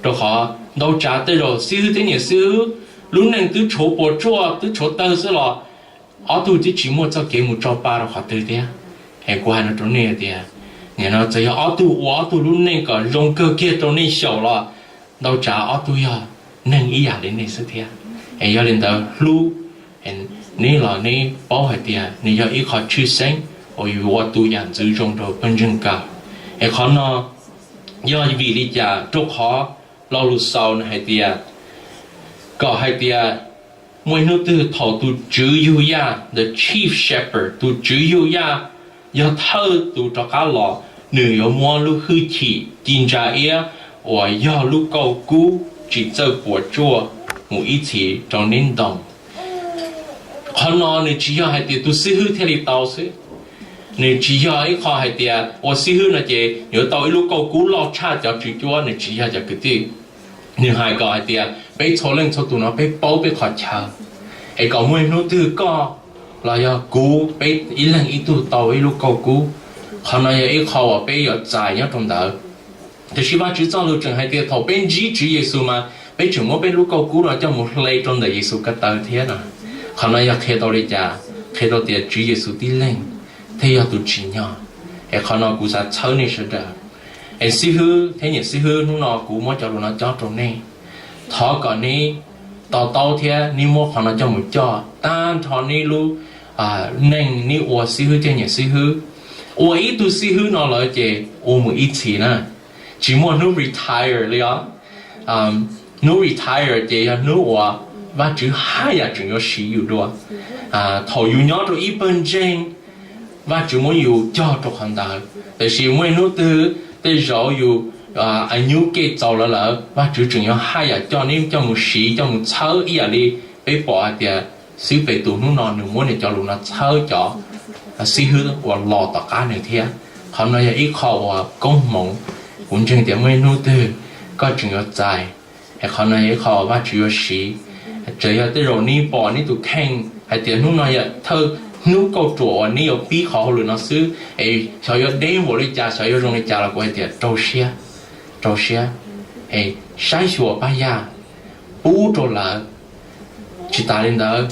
Rau qhov ntau tsav tej zaum xib hwb thiab niam xib hwb lub neej twb tshuav puas tsuaj twb tshuav tawg xwb los ob tug twb tsis muaj txoj kev mus tso pa rau qhov twg thiab. Es kuv hais no rau nej tias, nim no txawm yog ob tug ua ob tug lub neej kom zoo kawg kiag rau nej xyaum los ntau tsav ob tug yog neeg ib yam li nej xwb thiab. Es yog li ntawd hlub neb los neb paub hais tias nws yog ib qho tshwj xeeb uas yus ua tus yam ntxwv zoo rau pawg ntseeg kawg. Es qhov no yog vim li cas? Rau qhov lo lus xaus nws hais tias, kom hais tias muaj ib hnub twg thaum tus tswv yug yaj, the chief shepherd, tus tswv yug yaj yog thawj tus rov qab los, nws yuav muab lub hwj chim ci ntsa iab uas yog lub kauj kub tsis txawj puas tsuaj mus ib txhis rau neb ntoo. Qhov no nws tsis yog hais tias tus xib hwb thiaj li tau xwb. Nws tsis yog ib qho hais tias ua xib hwb no ces yuav tau ib lub kauj kub loj tshaj cov tswv cuab, nws tsis yog, cov kwv tij. Nws hais kom hais tias peb txhua leej txhua tus no peb paub peb qhov chaw, es kom muaj ib hnub twg koj los yog kuv, peb ib leeg ib tug tau ib lub kauj kub. Qhov no yog ib qho uas peb yuav txais nyob rau ntawd. Tiam sis Vajtswv txoj lus tseem hais tias thaum peb ntsib Tswv Yexus mas peb tseem muab peb lub kauj kub no coj mus hle rau ntawm Yexus ko taw thiab no. Qhov no yog qhia tau li cas? Qhia tau tias Tswv Yexus tib leeg thiaj yog tus tsim nyog. Es qhov no kuv xav txhawb nej sawv daws. Es xib hwb thiab niam xib hwb, hnub no kuv muab cov lus no cob rau nej. Thov kom neb to taub thiab neb muab qhov no coj mus coj tag nrho neb lub neej, neb ua xib hwb thiab niam xib hwb. Ua ib tug xib hwb no lawm ces ua mus ib txhis na, tsis muaj hnub retire li os. Hnub retire ces yog hnub uas Vajtswv haj yam tseem yuav siv yus dua. Thaum yus nyob rau ib pawg ntseeg, Vajtswv muab yus cog rau qhov ntawd, tiam sis muaj ib hnub twg tej zaum yus a nyub kev txaus lawm lawm, Vajtswv tseem yuav haj yam coj neb coj mus siv coj mus txhawb ib yam li peb pom hais tias xib hwb Petus hnub no nws muab nws cov lus no txhawb cov xib hwb uas los tom qab nws thiab. Qhov no yog ib qho uas koob hmoov. Kuv ntseeg tias muaj ib hnub twg koj tseem yuav txais. Es qhov no yog ib qho uas Vajtswv yuav siv. Txawm yog tej zaum neb pom neb tus kheej hais tias hnub no yog thawj hnub kauj ruam uas neb yuav pib qhov hauj lwm no xwb, es xyov yuav deb npaum li cas, xyov yuav zoo li cas los kuv hais tias rau siab, rau siab, es saib xyuas pab yaj, pub rau lawv. Tsis tas li ntawd,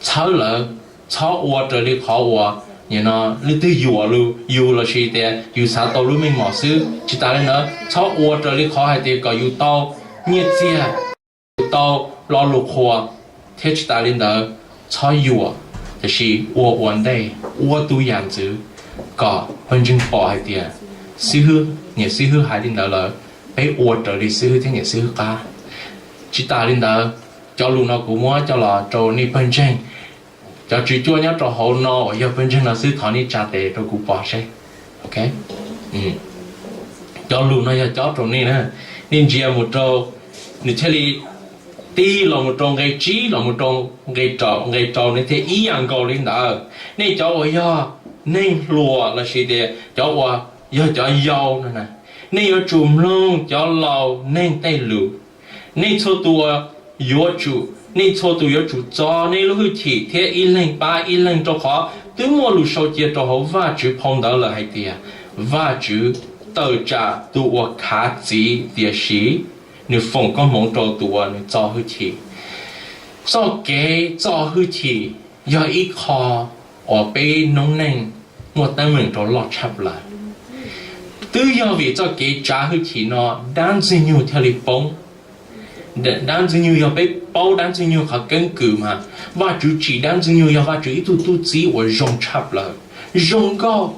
txhawb lawv, txhob ua raws li qhov uas nim no leej twg yuam yus lossis tias yus xav tau lub meej mom xwb. Tsis tas li ntawd, txhob ua raws li qhov hais tias kom yus tau nyiaj txiag, yus tau lo lus qhuas, thiab tsis tas li ntawd, txhob yuam, tiam sis ua ua ntej, ua tus yam ntxwv kom pawg ntseeg pom hais tias xib hwb, niam xib hwb hais li ntawd lawm, peb ua raws li xib hwb thiab niam xib hwb qab. Tsis tas li ntawd, cov lus no kuv muab coj los rau nej pawg ntseeg, cov tswv cuab nyob rau hauv no uas yog pawg ntseeg no xwb, thov nej tsa tes rau kuv pom seb. Ok, Cov lus no yog cob rau nej na. Nej ntsia mus rau, nws thiaj li tig los mus rau nqe tsib los mus rau nqe rau, nqe rau nws thiaj ib yam nkaus li ntawd. Nej cov uas yog neeg hluas lossis tias cov uas yog cov yau no na, nej yuav tsum mloog cov laus neeg tej lus. Nej txhua tus yuav tsum, nej txhua tus yuav tsum txo nej lub hwj chim thiab ib leeg pab ib leeg, rau qhov twb muaj lus sau cia rau hauv Vajtswv phau ntawv lawm hais tias Vajtswv tawm tsam tus uas khav txiv, tiam sis nws foom koob hmoov rau tus uas nws txo hwj chim. Txoj kev txo hwj chim yog ib qho uas peb noob neej muaj teeb meem rau loj tshaj plaws. Twb yog vim txoj kev tsav hwj chim no dab Ntxwg Nyoog thiaj li poob. Dab Ntxwg Nyoog yog peb paub dab Ntxwg Nyoog qhov keeb kwm mas Vajtswv tsim dab Ntxwg Nyoog yog Vajtswv ib tug tub txib uas zoo tshaj plaws, zoo nkauj.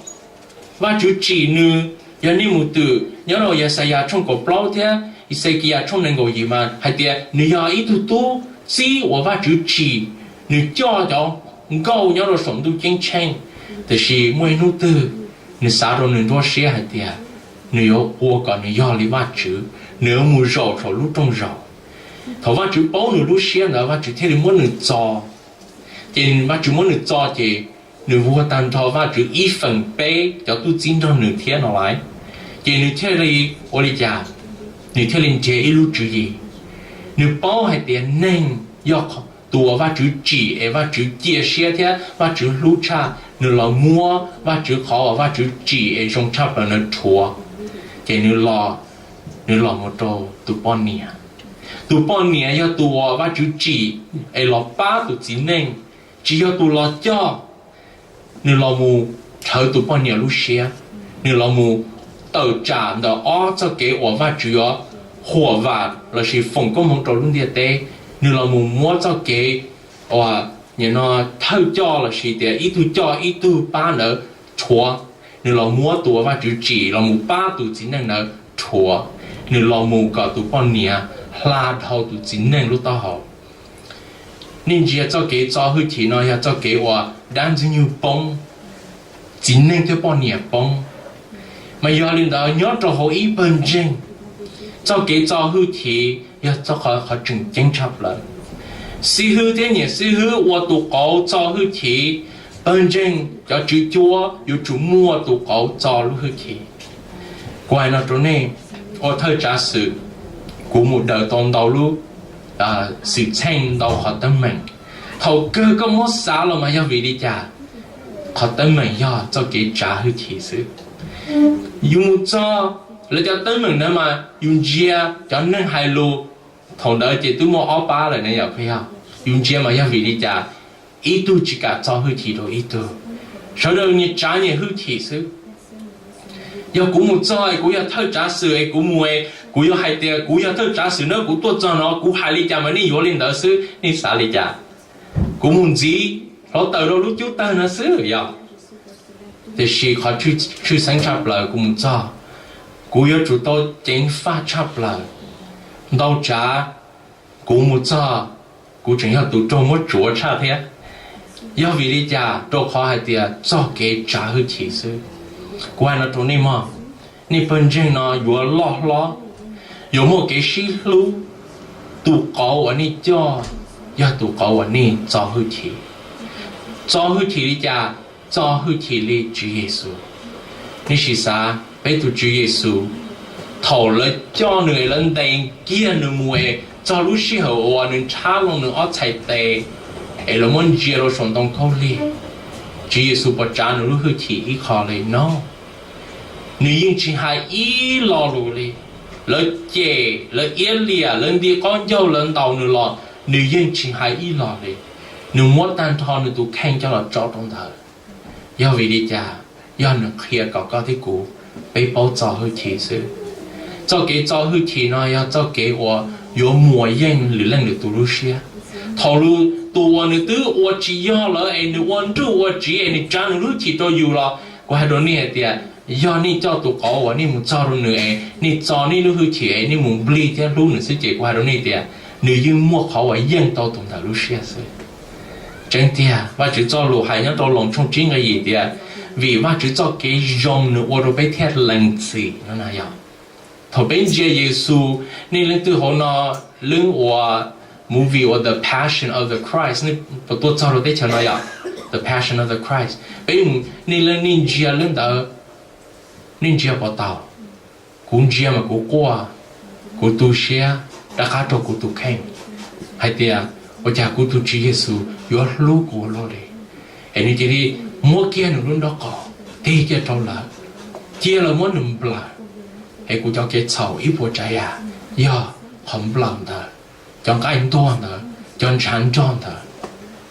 Vajtswv tsim nws, yog nej mus twm nyob rau Yaxayas tshooj kaum plaub thiab Exekiyas tshooj nees nkaum yim mas hais tias nws yog ib tug tub txib uas Vajtswv tsim, nws coj cov nkauj nyob rau saum ntuj ceeb tsheej. Tiam sis muaj ib hnub twg nws xav rau nws nruab siab hais tias nws yuav ua kom nws yog li Vajtswv, nws yuav mus zaum saum lub rooj zaum. Thaum Vajtswv paub nws lub siab ntawd Vajtswv thiaj li muab nws txo. Ces Vajtswv muab nws txo ces nws vuag tag nrho Vajtswv ib feem peb cov tub txib nrog nws thiab no lawm. Ces nws thiaj li ua li cas? Nws thiaj li nrhiav ib lub tswv yim. Nws paub hais tias neeg yog tus uas Vajtswv tsim es Vajtswv cia siab thiab Vajtswv hlub tshaj, nws los muab Vajtswv qhov uas Vajtswv tsim es zoo tshaj plaws ntawd rhuav. Ces nws los, nws los mus rau tus poj niam. Tus poj niam yog tus uas Vajtswv tsim es los pab tus txiv neej, tsis yog tus los coj. Nws los mus rhawv tus poj niam lub siab, nws los mus tawm tsam ntawm ob txoj kev uas Vajtswv yuav huam vam lossis foom koob hmoov rau lub ntiaj teb. Nws los mus muab txoj kev uas nim no thawj coj lossis tias ib tug coj ib tug pab ntawd rhuav. Nws los muab tus uas Vajtswv tsim los mus pab tus txiv neej ntawd rhuav. Nws los mus kom tus poj niam hla dhau tus txiv neej lub taub hau. Nej ntsia txoj kev txo hwj chim no yog txoj kev uas dab Ntxwg Nyoog poob, txiv neej thiab poj niam poob. Mas yog li ntawd nyob rau hauv ib pawg ntseeg, txoj kev txo hwj chim yog txoj qhov tseem ceeb tshaj plaws. Xib hwb thiab niam xib hwb ua tus qauv txo hwj chim, pawg ntseeg cov tswv cuab yuav tsum muaj tus qauv txo lub hwj chim. Kuv hais no rau nej, ua thawj tsav xwm, kuv mus daws tau ntau lub xwm txheej ntau qhov teeb meem. Thaum kawg koj muab xav los mas yog vim li cas? Qhov teeb meem yog txoj kev tsav hwj chim xwb. Yus mus txog, lawv cov teeb meem ntawd mas yus ntsia cov neeg hais lus, thaum ntawd ces twb muaj ob pab lawm ne yom, yog yus ntsia mas yog vim li cas? Ib tug tsis kam txo hwj chim rau ib tug. Sawv daws nyias tsav nyias hwj chim xwb. Yog kuv mus txog es kuv yog thawj tsav xwm es kuv mus es kuv yuav hais tias kuv yog thawj tsav xwm na, kuv tuaj txog no kuv hais li cas mas nej yuav li ntawd xwb, nej xav li cas? Kuv mus ntxiv hluav taws rau lub cub tawg no xwb yog. Tiam sis qhov tshwj xeeb tshaj plaws kuv mus txog, kuv yuav tsum tau ceev faj tshaj plaws. Ntau tsav kuv mus txog, kuv tseem yog tus raug muab tsuav tshaj thiab. Yog vim li cas? Rau qhov hais tias txoj kev tsav hwj chim xwb. Kuv hais no rau nej mog, nej pawg ntseeg no yuav loj hlob, yuav muaj kev sib hlub, tus qauv uas nej coj yog tus qauv uas nej txo hwj chim. Txo hwj chim li cas? Txo hwj chim li Tswv Yexus. Nej sim xav, peb tus Tswv Yexus, thaum lawv coj nws es lawv ntes kiag nws mus es txog lub sij hawm uas nws nrhab loo nws ob txhais tes es lawv muab ntsia rau saum ntoo khaub lig, Tswv Yexus puas tsav nws lub hwj chim ib qho li? No, nws yeej tsis hais ib lo lus li. Lawv cem, lawv iab liam, lawv nti qaub ncaug, lawv ntaus nws los nws yeej tsis hais ib lo li. Nws muab tag nrho nws tus kheej coj los tso rau ntawd. Yog vim li cas? Yog nws qhia kom koj thiab kuv, peb paub txo hwj chim xwb. Txoj kev txo hwj chim no yog txoj kev uas yuav muas yeej lwm leej lwm tus lub siab. Thaum tus uas nws twb ua tsis yog lawm es nws ua nruj ua tsiv es nws tsav nws lub hwj chim rau yus los kuv hais rau nej hais tias, yog nej coj tus qauv uas nej mus txog rau nws es nej txo nej lub hwj chim es nej mus nplig thiab hlub nws xwb ces kuv hais rau nej tias, nws yeej muaj qhov uas yeej tau tus ntawd lub siab xwb. Tseeb tiag, Vajtswv txoj lus hais nyob rau Loos tshooj tsib nqe yim tias, vim Vajtswv txoj kev zoo nws ua rau peb thiaj lees txim no na yog. Thaum peb ntsia Yexus, nej leej twg hauv no lwb ua movie ua The Passion of the Christ, nej puas tuaj txog rau teb chaws no yom? The Passion of the Christ, peb mus, nej leej, nej ntsia lwb ntawd, nej ntsia puas tau? Kuv ntsia mas kuv quaj, kuv tu siab rov qab rau kuv tus kheej hais tias, ua cas kuv tus Tswv Yexus yuav hlub kuv ua luaj li? Es nws cia li muab kiag nws lub nrob qaum tig kiag rau lawv, cia lawv muab nws nplawm. Es kuv cov kev txhaum ib puas tsav yam yog qhov nplawm ntawd, cov nqaij ntuag ntawd, cov ntshav nrog ntawd.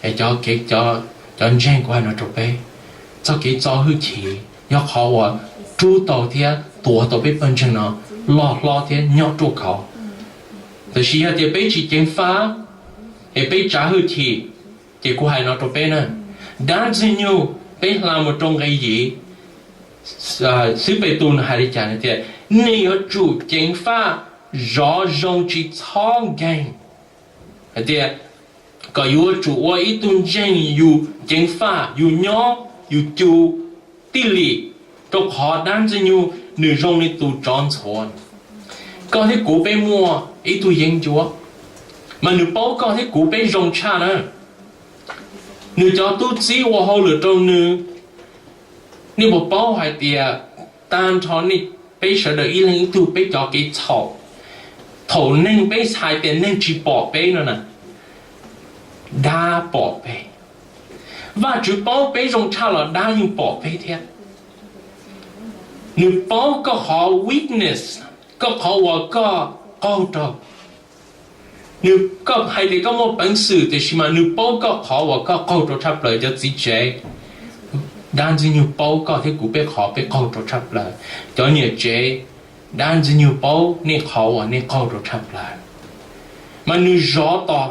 Es cov kev, cov ntseeg, kuv hais no rau peb, txoj kev txo hwj chim yog qhov uas rub tau thiab tuav tau peb pawg ntseeg no loj hlob thiab nyob ruaj khov. Tab sis yog tias peb tsis ceev faj, es peb tsav hwj chim, ces kuv hais no rau peb na, dab Ntxwg Nyoog, peb hla mus rau nqe yim, xib Petus nws hais li cas? Nws tias, nej yuav tsum ceev faj, zov zoo tsis txhob nkeeg. Hais tias kom yuav tsum ua ib tug ntseeg yus ceev faj, yus nyob, yus cum tij lim, rau qhov dab Ntxwg Nyoog nws zoo li tus tsov ntxhuav. Koj thiab kuv peb muaj ib tug yeeb ncuab, mas nws paub koj thiab kuv peb zoo tshaj na. Nws cov tub txib ua hauj lwm rau nws, nej puas paub hais tias tag nrho nej, peb sawv daws ib leeg ib tug peb cov kev txhaum, thaum neeg peb hais tias neeg tsis pom peb no na, dab pom peb. Vajtswv paub peb zoo tshaj los dab yeej pom peb thiab. Nws paub koj qhov weakness, koj qhov uas koj qaug rau. Nws, koj hais tias koj muaj peev xwm, tiam sis mas nws paub koj qhov uas koj qaug rau tshaj plaws. Cov txiv tsev, dab Ntxwg Nyoog paub koj thiab kuv peb qhov peb qaug rau tshaj plaws. Cov niam tsev, dab Ntxwg Nyoog paub nej qhov uas nej qaug rau tshaj plaws, mas nws zov tos,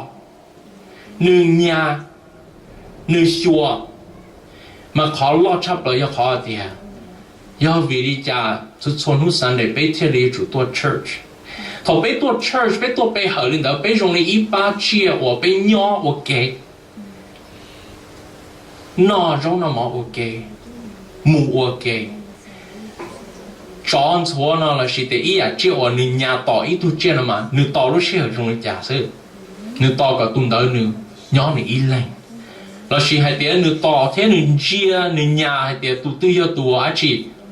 nws nyas, nws xyuas. Mas qhov loj tshaj plaws yog qhov tias, yog vim li cas txhua txhua hnub Sunday peb thiaj li yuav tsum tuaj church? Thaum peb tuaj church, peb tuaj pe hawm li ntawd, peb zoo li ib pab tsiaj uas peb nyob ua ke, noj zaub noj mov ua ke, mus ua ke. Tsov ntxhuav no lossis tias ib yam tsiaj uas nws nyas tom ib tug tsiaj no mas nws tos lub sij hawm zoo li cas xwb? Nws tos kom tus ntawd nws nyob nws ib leeg, lossis hais tias nws tos thiab nws ntsia nws nyas hais tias tus twg yog tus uas dab tsi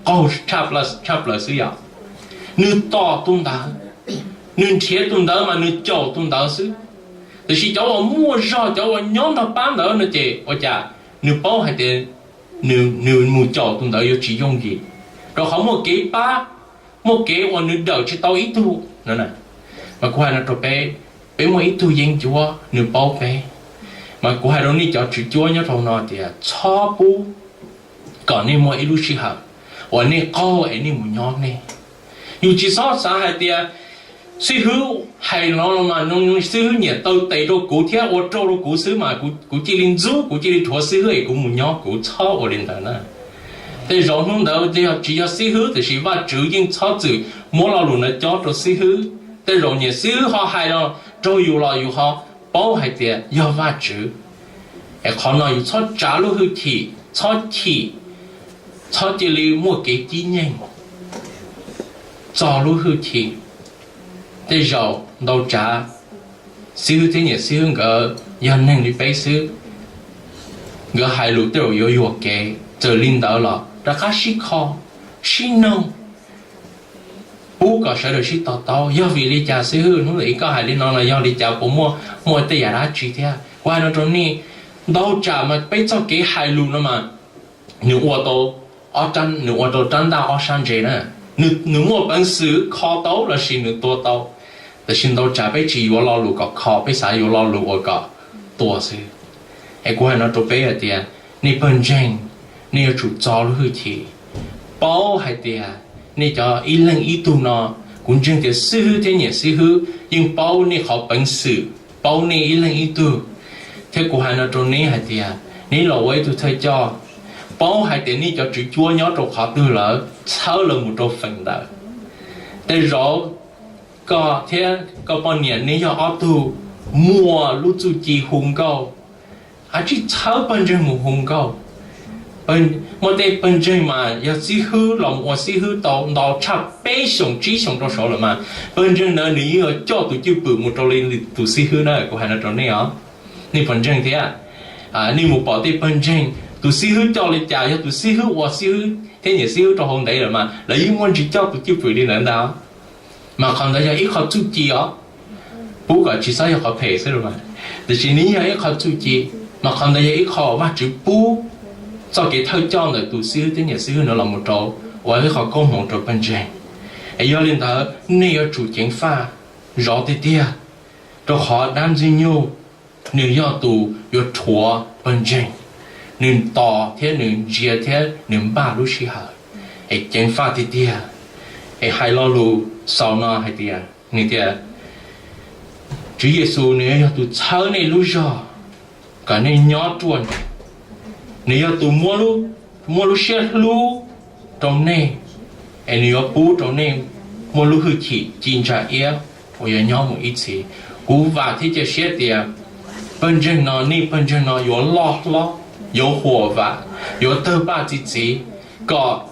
qaug tshaj plaws xwb yom? Nws tos tus ntawd, nws nrhiav tus ntawd mas nws caum tus ntawd xwb. Tiam sis cov uas muaj zog, cov uas nyob nrog pab ntawd no ces ua cas nws paub hais tias nws mus caum tus ntawd yuav tsis yooj yim, rau qhov muaj kev pab, muaj kev uas nws dawm tsis tau ib tug no. Mas kuv hais no rau peb, peb muaj ib tug yeeb ncuab nws paub peb. Mas kuv hais rau nej cov tswv cuab nyob rau no tias txhob pub kom nej muaj ib lub sij hawm uas nej qaug es nej mus nyob nej. Yus tsis txhob xav hais tias xib hwb hais no mas xib hwb nyiam taw tes rau kuv thiab ua rau rau kuv xwb mas kuv cia li ntxub, kuv cia li rhuav xib hwb es kuv mus nyob kuv. Txhob ua li ntawd na. Tej zaum hnub ntawd tsis yog xib hwb tiam sis Vajtswv yeej txhob txwm muab lo lus ntawd cob rau xib hwb. Tej zaum niam xib hwb ho hais no rau yus los yus ho paub hais tias yog Vajtswv. Es qhov no yus txhob tsav lub hwj chim, txhob chim, txhob cia li muaj kev cib nyeej, txo lub hwj chim. Tej zaum ntau tsav xib hwb thiab niam xib hwb nkawd yog neeg li peb xwb, nkawd hais lus tej zaum yuav yuam kev. Txawm li ntawd los rov qab sib kho, sib noog, pub kom sawv daws sib to taub. Yog vim li cas xib hwb hnub ntawd koj hais li no no, yog li cas, puas muaj, muaj tej yam dab tsi thiab? Kuv hais no rau nej, ntau tsam mas peb txoj kev hais lus no mas nws ua tau, nws ua rau rab ntaj ob sab ntse na. Nws muaj peev xwm kho tau lossis nws tua tau, tiam sis ntau tsam peb tsis yuav lo lus kom kho, peb xav yuav lo lus uas kom tua xwb. Es kuv hais no rau peb hais tias nej pawg ntseeg, nej yuav tsum txo lub hwj chim, paub hais tias nej cov ib leeg ib tug no, kuv ntseeg tias xib hwb thiab niam xib hwb yeej paub nej qhov peev xwm, paub nej ib leeg ib tug. Thiab kuv hais no rau neb hais tias neb los ua ib tug thawj coj, paub hais tias nej cov tswv cuab nyob rau qhov twg lawm, txhawb lawv mus rau feem ntawd. Tej zaum koj thiab koj poj niam neb yog ob tug muaj lub txuj ci hu nkauj, a, tsis txhawb pawg ntseeg mus hu nkauj. Muaj tej pawg ntseeg mas yog xib hwb los mus ua xib hwb tau ntau tshaj peb xyoos tsib xyoos rau saud lawm mas, pawg ntseeg ntawd nws yeej yuav coj tus cwj pwm mus rau li tus xib hwb na, kuv hais no rau nej os, nej pawg ntseeg thiab. Nej mus pom tej pawg ntseeg tus xib hwb coj li cas, yog tus xib hwb ua xib hwb thiab niam xib hwb rau hauv ntev lawm mas lawv yeej muaj ntsis coj tus cwj pwm li ntawd ntag. Mas qhov ntawd yog ib qho txuj ci os, pub kom tsis txhob yog qhov phem xwb los mas, tiam sis nws yog ib qho txuj ci, mas qhov ntawd yog ib qho uas Vajtswv pub txoj kev thawj coj ntawm tus xib hwb thiab niam xib hwb ntawd los mus rau ua ib qho koob hmoov rau pawg ntseeg. Es yog li ntawd nej yuav tsum ceev faj zov tiag tiag, rau qhov dab ntxwg nyoog nws yog tus yuav rhuav pawg ntseeg, nws tos thiab nws ntsia thiab nws npaj lub sij hawm. Es ceev faj tiag tiag. Es hais lo lus xaus no hais tias, nws tias, Tswv Yexus nws yuav yog tus txhawb nej lub zog kom nej nyob ruaj nraim. Nws yog tus muab lub siab hlub rau nej, es nws yuav pub rau nej muaj lub hwj chim ci ntsa iab uas yuav nyob mus ib txhis. Kuv vam thiab cia siab tias pawg ntseeg no, nej pawg ntseeg no yuav loj hlob, yuav huam vam, yuav tawg paj txi txiv, kom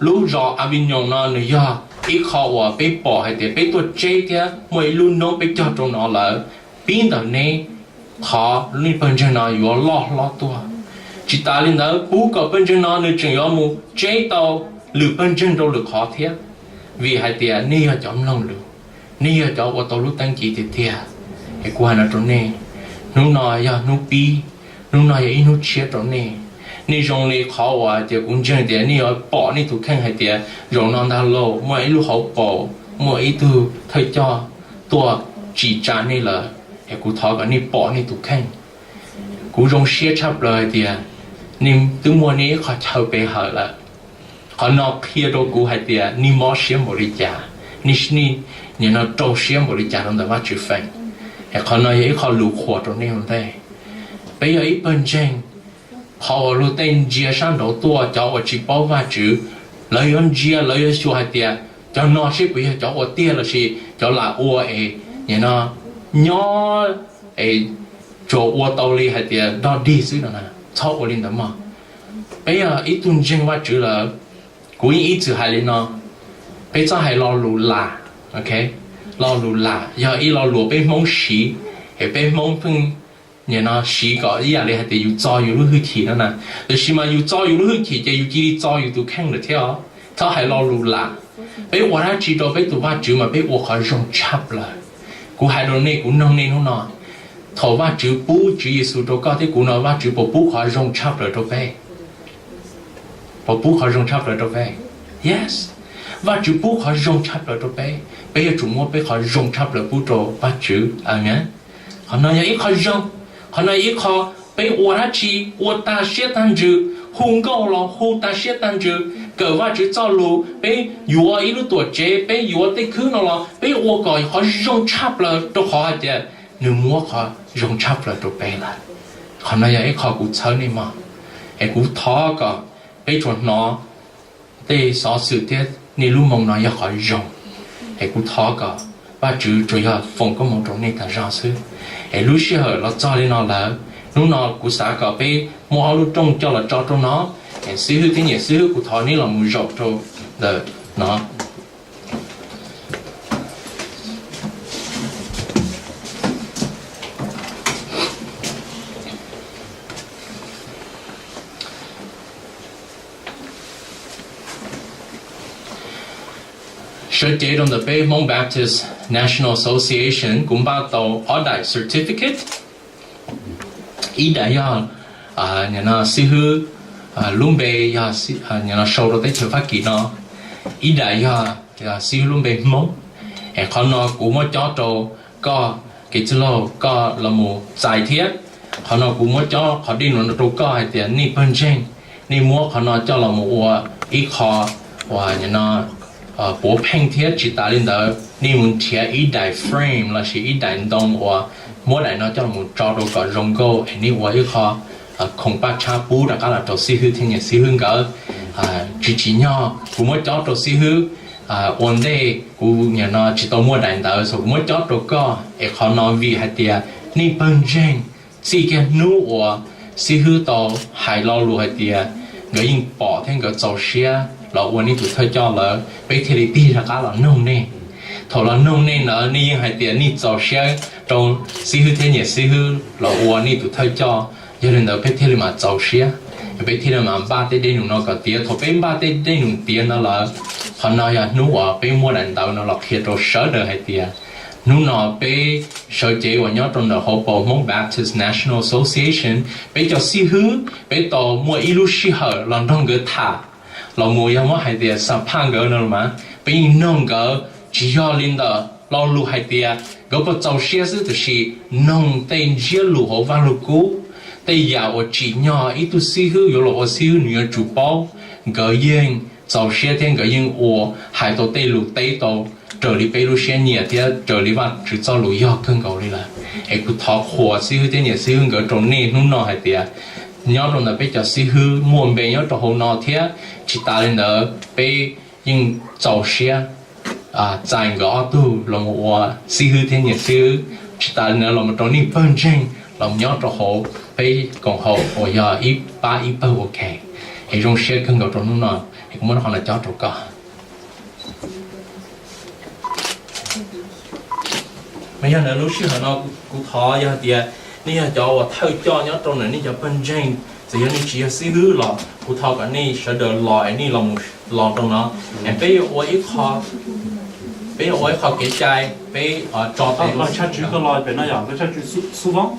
lub zos Aviñoos no nws yog ib qho uas peb pom hais tias peb tuaj tseb thiab muaj ib lub noob peb cog rau no lawm. Pib ntawm neb, qhov nej pawg ntseeg no yuav loj hlob tuaj. Tsis tas li ntawd, pub kom pawg ntseeg no nws tseem yuav mus tseb tau lwm pawg ntseeg rau lwm qhov thiab, vim hais tias nej yog cov mloog lus, nej yog cov ua tau lub teeb ci tiag tiag. Es kuv hais no rau nej, hnub no yog hnub pib, hnub no yog ib hnub tshiab rau nej. Nej zoo li qhov uas tias kuv ntseeg tias nej yuav pom nej tus kheej hais tias zaum no ntag lauj, muaj ib lub hauv paus, muaj ib tug thawj coj tuaj tsim tsa nej lawm, es kuv thov kom nej pom nej tus kheej. Kuv zoo siab tshaj plaws hais tias nej twb muaj nej ib qho chaw pe hawm lawm. Qhov no qhia rau kuv hais tias nej mob siab npaum li cas, nej nim no rau siab npaum li cas rau ntawm Vajtswv feem. Es qhov no yog ib qho lus qhuas rau nej ua ntej. Peb yog ib pawg ntseeg, qhov uas luag tej ntsia sab nraud tuaj, cov uas tsis paub Vajtswv, lawv yuav ntsia, lawv yuav xyuas hais tias cov no seb puas yog cov ua tiag lossis cov lam ua es nim no nyob es tsuas ua tau li hais tias dog dig xwb no na. Txhob ua li ntawd mog. Peb yog ib tug ntseeg Vajtswv lawm, kuv yeej ib txwm hais li no, peb txhob hais lo lus lam, ok? Lo lus lam yog ib lo lus peb Hmoob siv, es peb Hmoob pheej nim no siv kom ib yam li hais tias yus txo yus lub hwj chim no na. Tiam sis mas yus txo yus lub hwj chim ces yus cia li txo yus tus kheej lawm thiab os. Txhob hais lo lus lam. Peb ua dab tsi rau peb tus Vajtswv mas peb ua qhov zoo tshaj plaws. Kuv hais rau nej, kuv noog nej hnub no, thaum Vajtswv pub Tswv Yexus rau koj thiab kuv no, Vajtswv puas pub qhov zoo tshaj plaws rau peb? Puas pub qhov zoo tshaj plaws rau peb? Yes. Vajtswv pub qhov zoo tshaj plaws rau peb, peb yuav tsum muab peb qhov zoo tshaj plaws pub rau Vajtswv. Amen. Qhov no yog ib qho zoo, qhov no yog ib qho peb ua dab tsi ua tag siab tag ntsws, hu nkauj los hu tag siab tag ntsws, kawm Vajtswv txoj lus, peb yuav ib lub tuam tsev, peb yuav tej khwb no los peb ua kom qhov zoo tshaj plaws rau qhov hais tias nws muab qhov zoo tshaj plaws rau peb lawm. Qhov no yog ib qho kuv txhawb nej mog, es kuv thov kom peb tsuas hnov tej xov xwm thiab nej lub moo no yog qhov zoo, es kuv thov kom Vajtswv tsuas yog foom koob hmoov rau nej tas zog xwb. Es lub sij hawm los txog li no lawm, hnub no kuv xav kom peb muab ob lub rooj coj los tso rau no, es xib hwb thiab niam xib hwb kuv thov neb los mus zaum rau ntawm no. Sawv cev rau ntawm peb Hmong Baptist National Association, kuv npaj tau ob daim certificate. Ib daim yog xib hwb lub npe yog sau rau teb chaws Fab Kis no, ib daim yog xib hwb lub npe Hmoob. Es qhov no kuv muab cob rau koj, kev txwj laug, koj los mus txais thiab. Qhov no kuv muab cob qhov dej no rau koj hais tias nej pawg ntseeg, nej muab qhov no coj los mus ua ib qho uas puav pheej thiab tsis tas li ntawd nej mus nrhiav ib daim frame lossis ib daim ntoo uas muab daim no coj los mus tso rau kom zoo nkauj es nej ua ib qho khoom paj tshab pub rov qab los rau xib hwb thiab niam xib hwb nkawd. Tsis tsim nyog kuv muab cob rau xib hwb ua ntej, kuv nim no tsis tau muaj daim ntawd, kuv muab cob rau koj. Es qhov no vim hais tias nej pawg ntseeg, txij kiag hnub uas xib hwb tau hais lo lus hais tias nkawd yeej pom thiab nkawd txaus siab los ua nej tus thawj coj lawm, peb thiaj li tig rov qab los noog nej. Thaum los noog nej ntawd nej yeej hais tias nej txaus siab rau xib hwb thiab niam xib hwb los ua nej tus thawj coj, yog li ntawd peb thiaj li mam txaus siab, peb thiaj li mam npaj tej dej num no kom tiav. Thaum peb npaj tej dej num tiav ntawd lawm, qhov no yog hnub uas peb muab daim ntawv no los qhia rau sawv daws hais tias hnub no peb sawv cev uas nyob rau ntawm hauv paus Hmoob Baptist National Association, peb cov xib hwb peb tau muaj ib lub sij hawm los nrog nkawd tham, los mus yog muab hais tias xam phaj nkawd no los mas peb yeej noog nkawd, tsis yog li ntawm lo lus hais tias nkawd puas txaus siab xwb, tiam sis noog tej ntsiab lus hauv Vaj Lug Kub, tej yam uas tsim nyog ib tug xib hwb yuav los ua xib hwb nws yuav tsum paub, nkawd yeej txaus siab thiab nkawd yeej ua, hais tau tej lus teb tau raws li peb lub siab nyiam thiab raws li Vajtswv txoj lus yog kawg nkaus li lawm. Es kuv thov qhuas xib hwb thiab niam xib hwb nkawd rau nej hnub no hais tias nyob rau ntawm peb cov xib hwb muaj npe nyob rau hauv no thiab tsis tas li ntawd peb yeej txaus siab txais nkawd ob tug los mus ua xib hwb thiab niam xib hwb. Tsis tas li ntawd los mus rau nej pawg ntseeg los nyob rau hauv peb koom haum uas yog ib pab ib pawg ua ke. Es zoo siab kawg nkaus rau hnub no, es kuv muab qhov no cob rau koj. Mas yog ntawd lub sij hawm no kuv thov yog tias nej yog cov uas thawj coj nyob rau ntawm nej cov pawg ntseeg, txawm yog nej tsis yog xib hwb los kuv thov kom nej sawv daws los es nej los mus los rau no. Es peb yuav ua ib qho, peb yuav ua ib qho kev cai, peb tso tes. Nkauj Tshaj Tswv, koj los pem no yog Nkauj Tshaj Tswv xub vob.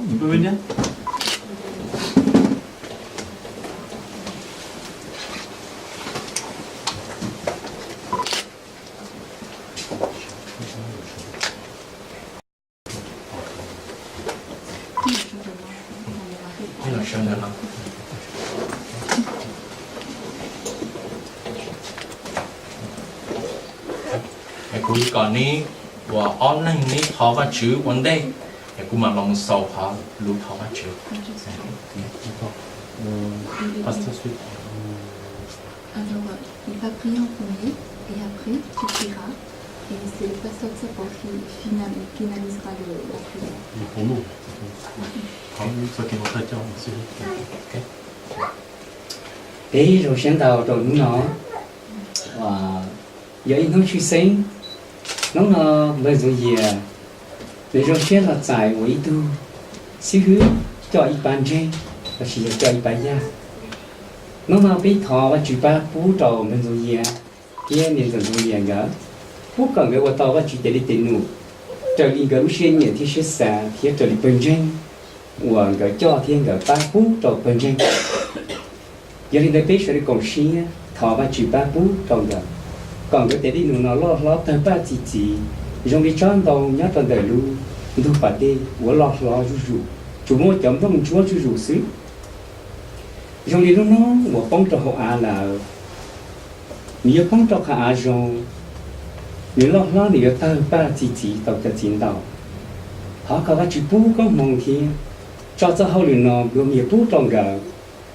Es kuv kom neb uas ob leeg neb thov Vajtswv ua ntej, es kuv mam los xaus qhov lus thov Vajtswv. Alors, euh, il va prier en premier et après tu prieras et c'est le pasteur Tsapo qui final- finalisera le- la prière. Peb zoo siab ntau rau hnub no, yog ib hnub tshwj xeeb. Hnub no npawg Ntxoov Yias nws zoo siab los txais ua ib tug xib hwb coj ib pab ntseeg, los sis yog coj ib pab yaj. Hnub no peb thov Vajtswv pab pub rau npawg Ntxoov Yias thiab niam ntxawm Ntxoov Yias nkawd, pub kom nkawd ua tau Vajtswv tes dej tes num raws li nkawd lub siab nyiam thiab siab xav thiab raws li pawg ntseeg uas nkawd coj thiab nkawd pab pub rau pawg ntseeg. Yog li ntawd peb sawv daws koom siab thov Vajtswv pab pub rau nkawd, kom nkawd tes dej num no loj hlob tawg paj txi txiv, zoo li tsob ntoo nyob rau ntawm lub ntug pas dej uas loj hlob zuj zus, tsuas muaj cov nplooj ntsuab zuj zus xwb. Zoo li lub hnub uas poob rau hauv av lawm, nws yuav poob rau qhov av zoo, nws loj hlob nws yuav tawg paj txi txiv tau cov txiv ntau. Thov kom Vajtswv pub koob hmoov thiab tso txoj hauj lwm no nplua mias pub rau nkawd,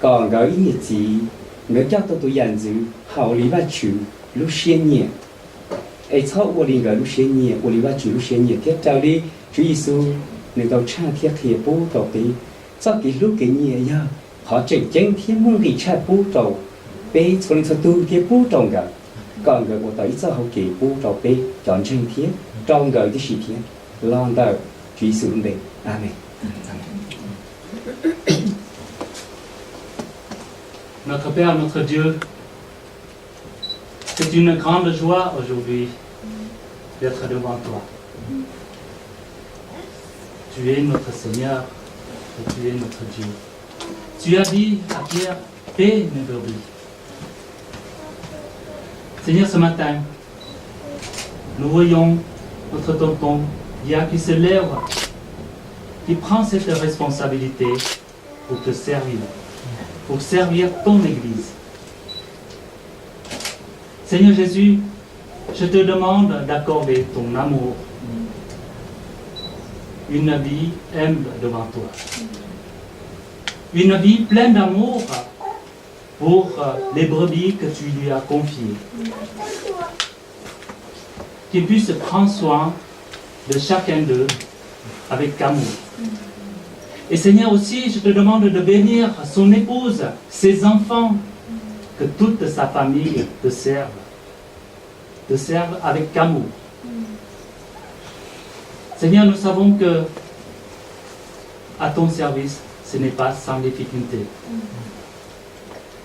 kom nkawd ib niam txiv nkawd coj tau tus yam ntxwv haum li Vajtswv lub siab nyiam, es txhob ua li nkawd lub siab nyiam, ua li Vajtswv lub siab nyiam thiab raws li Tswv Yexus nws tau tshaj thiab qhia pub rau peb. Txoj kev hlub kev nyiam yog qhov tseem ceeb thiab muaj nqis tshaj pub rau peb txhua leej txhua tug thiab pub rau nkawd, kom nkawd ua tau ib txoj hau kev pub rau peb cov ntseeg thiab rau nkawd tib si thiab. Los ntawm Tswv Yexus lub npe, Amees. Notre Père, notre Dieu, c'est une grande joie aujourd'hui d'être devant toi. Tu es notre Seigneur et tu es notre Dieu. Tu as dit à Pierre, paix ne brebis. Seigneur, ce matin, nous voyons notre tonton Dia qui se lève, qui prend cette responsabilité pour te servir, pour servir ton Église. Seigneur Jésus, je te demande d'accorder ton amour, une vie humble devant toi, une vie pleine d'amour pour les brebis que tu lui as confiées. Qu'il puisse prendre soin de chacun d'eux avec amour. Et Seigneur aussi, je te demande de bénir son épouse, ses enfants, que toute sa famille te serve, te serve avec amour. Seigneur, nous savons que à ton service, ce n'est pas sans difficulté.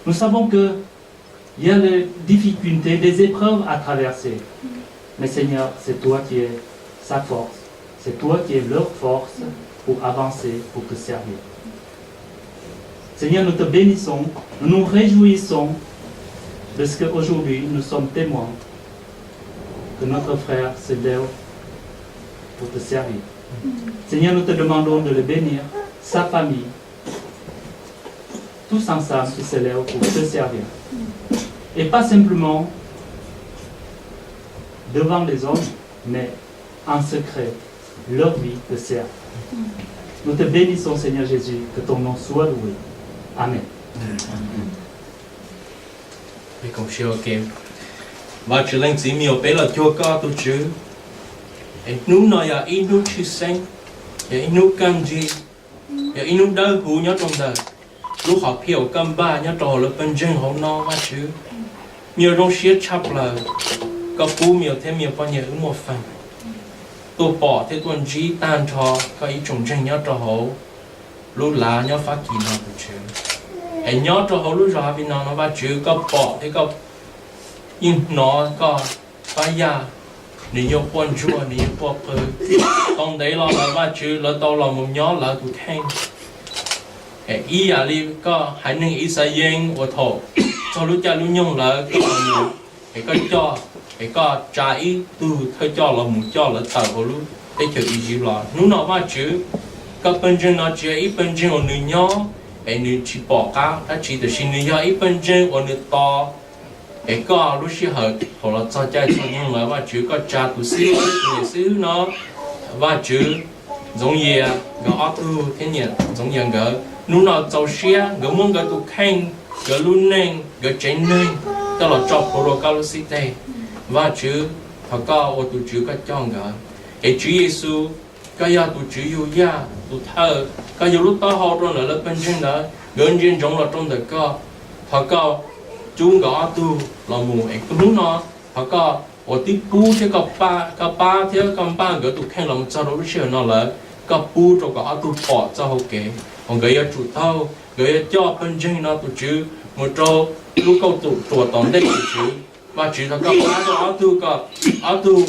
Nous savons que il y a des difficultés, des épreuves à traverser. Mais Seigneur, c'est toi qui es sa force. C'est toi qui es leur force pour avancer, pour te servir. Seigneur, nous te bénissons, nous nous réjouissons de ce qu'aujourd'hui nous sommes témoins que notre frère se lève pour te servir. Seigneur, nous te demandons de le bénir, sa famille, tous ensemble, ils se lèvent pour te servir. Et pas simplement devant les hommes, mais en secret, leur vie te sert. Nous te bénissons, Seigneur Jésus, que ton nom soit loué. Amen. Vajtswv leej txiv, me nyuam peb los cuag koj tus Tswv. Es hnub no yog ib hnub tshwj xeeb, yog ib hnub kaj nrig, yog ib hnub dawb huv nyob rau ntawm lub hom phiaj uas koj npaj nyob rau hauv lawv pawg ntseeg hauv no, Vajtswv. Me nyuam zoo siab tshaj plaws, koj pub me nyuam thiab me nyuam poj niam wb muaj feem tuaj pom thiab tuaj ntsib tag nrho koj ib tsoom ntseeg nyob rau hauv lub lav nyob Fab Kis no, tus Tswv. Es nyob rau hauv lub zos Hav Vij no no, Vajtswv, koj pom thiab koj yeej hnov koj pab yaj, nws nyuaj quaj ntsuag, nws nyuaj quaj qw. Tau ntev los lawm, Vajtswv, lawv tau los mus nyob lawv tus kheej. Es ib yam li koj haiv neeg Yixalayees uas thaum txog lub caij lub nyoog lawv coj los mus, es koj coj, es koj tsa ib tug thawj coj los mus coj lawv tawm hauv lub teb chaws Iziv los. Hnub no Vajtswv, koj pawg ntseeg no tsis yog ib pawg ntseeg uas nws nyob es nws tsis pom qab dab tsi, tiam sis nws yog ib pawg ntseeg uas nws tos es koj lub sij hawm thaum los txog caij txog nyoog lawm, Vajtswv, koj tsa tus xib hwb, tus niam xib hwb no, Vajtswv, Ntxoov Yias, nkawd ob tug thiab niam Ntxoov Yias nkawd hnub no txaus siab, nkawd muab nkawd tus kheej, nkawd lub neej, nkawd tsev neeg coj los tso plhuav rau koj lub xib teg. Vajtswv, thov koj ua tus Tswv koj coj nkawd. Es Tswv Yexus, koj yog tus Tswv yug yaj tus thawj, koj yug lub taub hau rau ntawm lawv pawg ntseeg ntawd, nkawd ntsia ntsoov los rau ntawm koj. Thov koj cub nkawd ob tug los mus es hnub no thov koj uas twb pub thiab koj pab thiab koj npaj nkawd tus kheej los mus txog rau lub sij hawm no lawm, koj pub rau kom ob tug pom txoj hau kev uas nkawd yuav tsum taug, nkawd yuav coj pawg ntseeg no, tus Tswv, mus rau lub kauj ruam tom ntej, tus Tswv. Vajtswv, thov koj pab rau ob tug kom ob tug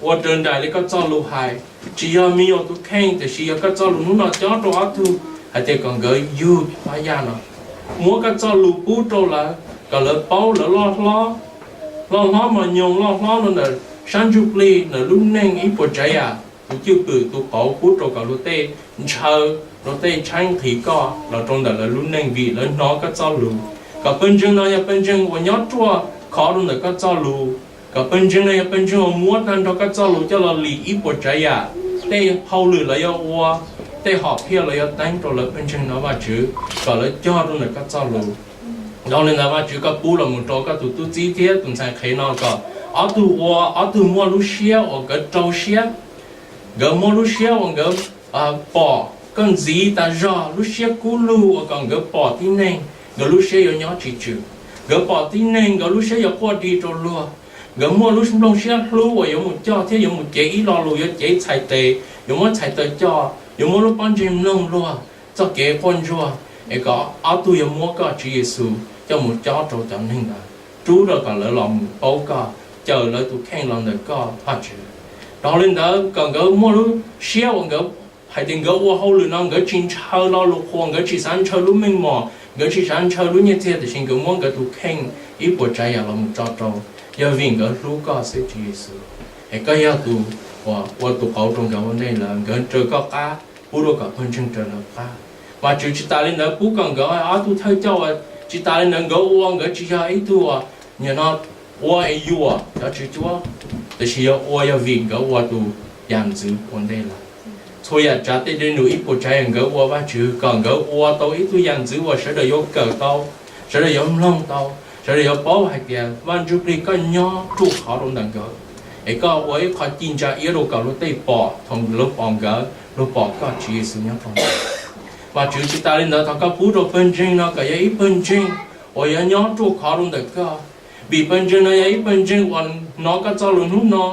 ua raws nraim li koj txoj lus hais. Tsis yog me nyuam tus kheej, tiam sis yog koj txoj lus hnub no cob rau ob tug hais tias kom nkawd yug pab yaj no. Muab koj txoj lus pub rau lawv, kom lawv paub lawv loj hlob, loj hlob mos nyoos, loj hlob rau ntawm sab ntsuj plig, ntawm lub neej ib puas tsav yam, tus cwj pwm tus qauv pub rau kom luag tej ntshaw, luag tej tshaib nqhis koj los rau ntawm lawv lub neej vim lawv hnov koj txoj lus. Kom pawg ntseeg no yog pawg ntseeg uas nyob ruaj khov rau ntawm koj txoj lus. Kom pawg ntseeg no yog pawg ntseeg uas muab tag nrho koj txoj lus coj los lim ib puas tsav yam, tej hauj lwm lawv yuav ua, tej hom phiaj lawv yuav teeb rau lawv pawg ntseeg no, Vajtswv, kom lawv cog rau ntawm koj txoj lus. Dhau li ntawd, Vajtswv, koj pub los mus rau koj tus tub txib thiab tus ntxhais qhev no kom ob tug ua, ob tug muaj lub siab uas nkawd rau siab, nkawd muaj lub siab uas nkawd pom koj ntxiv tas zog, lub siab kub lug uas kom nkawd pom tib neeg nkawd lub siab yuav nyob tsis tswm, nkawd pom tib neeg nkawd lub siab yuav quaj di rau luag, nkawd muaj lub nplooj siab hlub uas yuav mus coj thiab yuav mus cev ib lo lus, yuav cev txhais tes, yuav muab txhais taw coj, yuav muab lub pob ntseg mloog luag txoj kev quaj ntsuag, es kom ob tug yuav muab koj Tswv Yexus coj mus cob rau cov neeg ntawd, rub rau kom lawv los mus paub koj, cawm lawv tus kheej los ntawm koj, Vajtswv. Dhau li ntawd, kom nkawd muaj lub siab uas nkawd hais tias nkawd ua hauj lwm no nkawd tsis ntshaw lo lus qhuas, nkawd tsis xav ntshaw lub meej mom, nkawd tsis xav ntshaw lub nyiaj txiag, tiam sis nkawd muab nkawd tus kheej ib puas tsav yam los mus tso rau, yog vim nkawd hlub koj xwb, Tswv Yexus. Es koj yog tus uas ua tus qauv rau nkawd ua ntej lawm, nkawd raws koj qab, pub rau kom pawg ntseeg raws lawv qab. Vajtswv, tsis tas li ntawd, pub kom nkawd ob tug thawj coj uas tsis tas li ntawd nkawd ua, nkawd tsis yog ib tug uas nim no ua es yuam cov tswv cuab, tiam sis yog ua yog vim nkawd ua tus yam ntxwv ua ntej lawm. Txhua yam tsav tej dej num ib puas tsav yam nkawd ua, Vajtswv, kom nkawd ua tau ib tug yam ntxwv uas sawv daws yuav kawm tau, sawv daws yuav mloog tau, sawv daws yuav paub hais tias Vaj Ntsuj Plig koj nyob ruaj khov rau ntawm nkawd, es koj ua ib qho ci ntsa iab rau kom luag tej pom, thaum luag pom nkawd, luag pom koj Tswv Yexus nyob rau ntawd. Vajtswv, tsis tas li ntawd, thov koj pub rau pawg ntseeg no kom yog ib pawg ntseeg uas yog nyob ruaj khov rau ntawm koj. Vim pawg ntseeg no yog ib pawg ntseeg uas hnov koj txoj lus hnub no,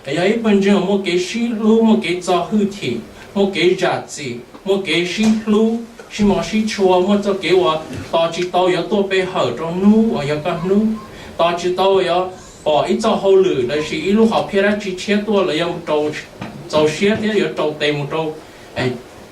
yog ib pawg ntseeg uas muaj kev sib hlub, muaj kev txo hwj chim, muaj kev zam txim, muaj kev sib hlub, sib hmov sib tshua, muaj txoj kev uas tos tsis tau yuav tuaj pe hawm rau hnub uas yog koj hnub, tos tsis tau yuav pom ib txoj hauj lwm los sis ib lub hom phiaj dab tsi tshiab tuaj los yuav rau, txaus siab thiab yuav rau tes mus rau,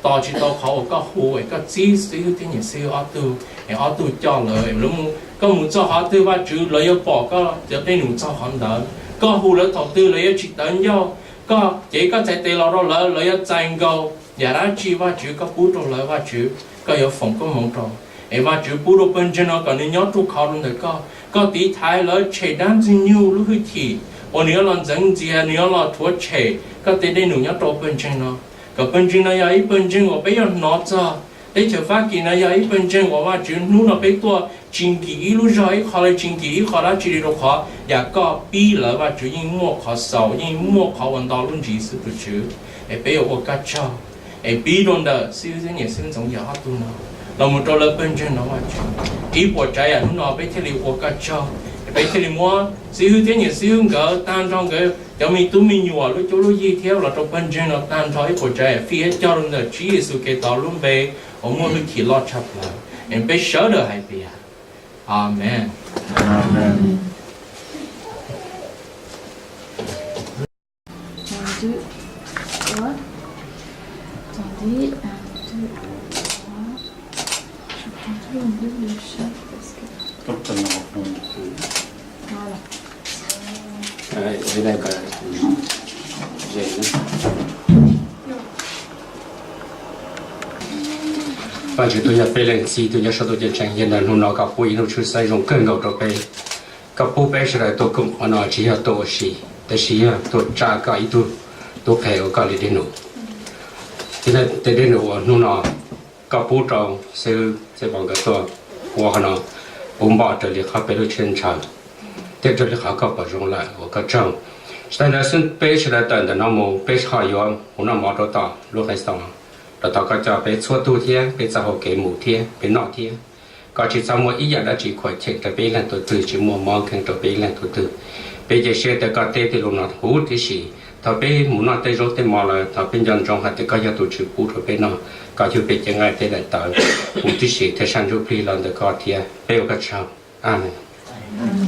tos tsis tau qhov uas koj hu es koj txib xib hwb thiab niam xib hwb ob tug, es ob tug coj lawv, koj mus txog qhov twg Vajtswv lawv yuav pom koj cov dej num txog qhov ntawd. Koj hu lawv thaum twg lawv yuav tsis tawv ncauj. Koj cev koj txhais tes los rau lawv, lawv yuav txais nkaus yam dab tsi Vajtswv koj pub rau lawv, Vajtswv koj yuav foom koob hmoov rau. Es Vajtswv pub rau pawg ntseeg no kom nws nyob ruaj khov rau ntawm koj, koj tiv thaiv lawv tshem dab ntxwg nyoog lub hwj chim uas nws yuav los ntxeev ntxias, nws yuav los rhuav tshem koj tej dej num nyob rau pawg ntseeg no. Kom pawg ntseeg no yog ib pawg ntseeg uas peb yuav hnov txog teb chaws Fab Kis no yog ib pawg ntseeg uas Vajtswv hnub no peb tuaj tsis nkim ib lub zog ib qho li, tsis nkim ib qho dab tsi li, rau qhov yam koj pib lawv Vajtswv yeej muaj qhov xaus, yeej muaj qhov ua ntau lub ntsis xwb tus Tswv. Es peb yuav ua koj tsaug, es pib rau ntawm xib hwb thiab niam xib hwb Ntxoov Yaj ob tug no los mus rau lawv pawg ntseeg no Vajtswv. Ib puas tsav yam hnub no peb thiaj li ua koj tsaug, es peb thiaj li muab xib hwb thiab niam xib hwb nkawd tag nrho nkawd cov me tub me nyuam lub cuab lub yig thiab los rau pawg ntseeg no tag nrho ib puas tsav yam fij thiab cog rau ntawm Tswv Yexus Khetos lub npe uas muaj hwj chim loj tshaj plaws, es peb sawv daws hais tias, Amees. Vajtswv tus yog peb leej txiv tus nyob saum ntuj ceeb tsheej, yog ntawm hnub no koj pub ib hnub tshwj xeeb zoo kawg nkaus rau peb. Koj pub peb sawv daws tuaj koom qhov no tsis yog tuaj ua si, tab sis yog tuaj tsa koj ib tug tub qhe ua koj li dej num. Thiab tej dej num uas hnub no koj pub rau xib hwb Txhiaj Pov nkawd tuaj ua qhov no, puv npo raws li qhov peb lub siab ntshaw thiab raws li qhov koj pom zoo lawm, ua koj tsaug. Tsis tas li ntawd xwb, peb sawv daws tawm ntawm no mus peb ho yuav mus noj mov rau tom lub qe xoo, rau tom koj coj peb txhua tug thiab peb txoj hau kev mus thiab peb noj thiab. Koj tsis txhob muaj ib yam dab tsi khuam cheem rau peb ib leeg tug twg, tsis muaj mob kheej rau peb ib leeg tug twg. Peb cia siab tias koj teb tej lus no huv tib si. Thaum peb mus noj tej zaub tej mov lawm, thov peb nco ntsoov hais tias koj yog tus Tswv pub rau peb noj, koj yug peb cev nqaij tej daim tawv huv tib si thiab sab ntsuj plig los ntawm koj thiab. Peb ua koj tsaug. Amees.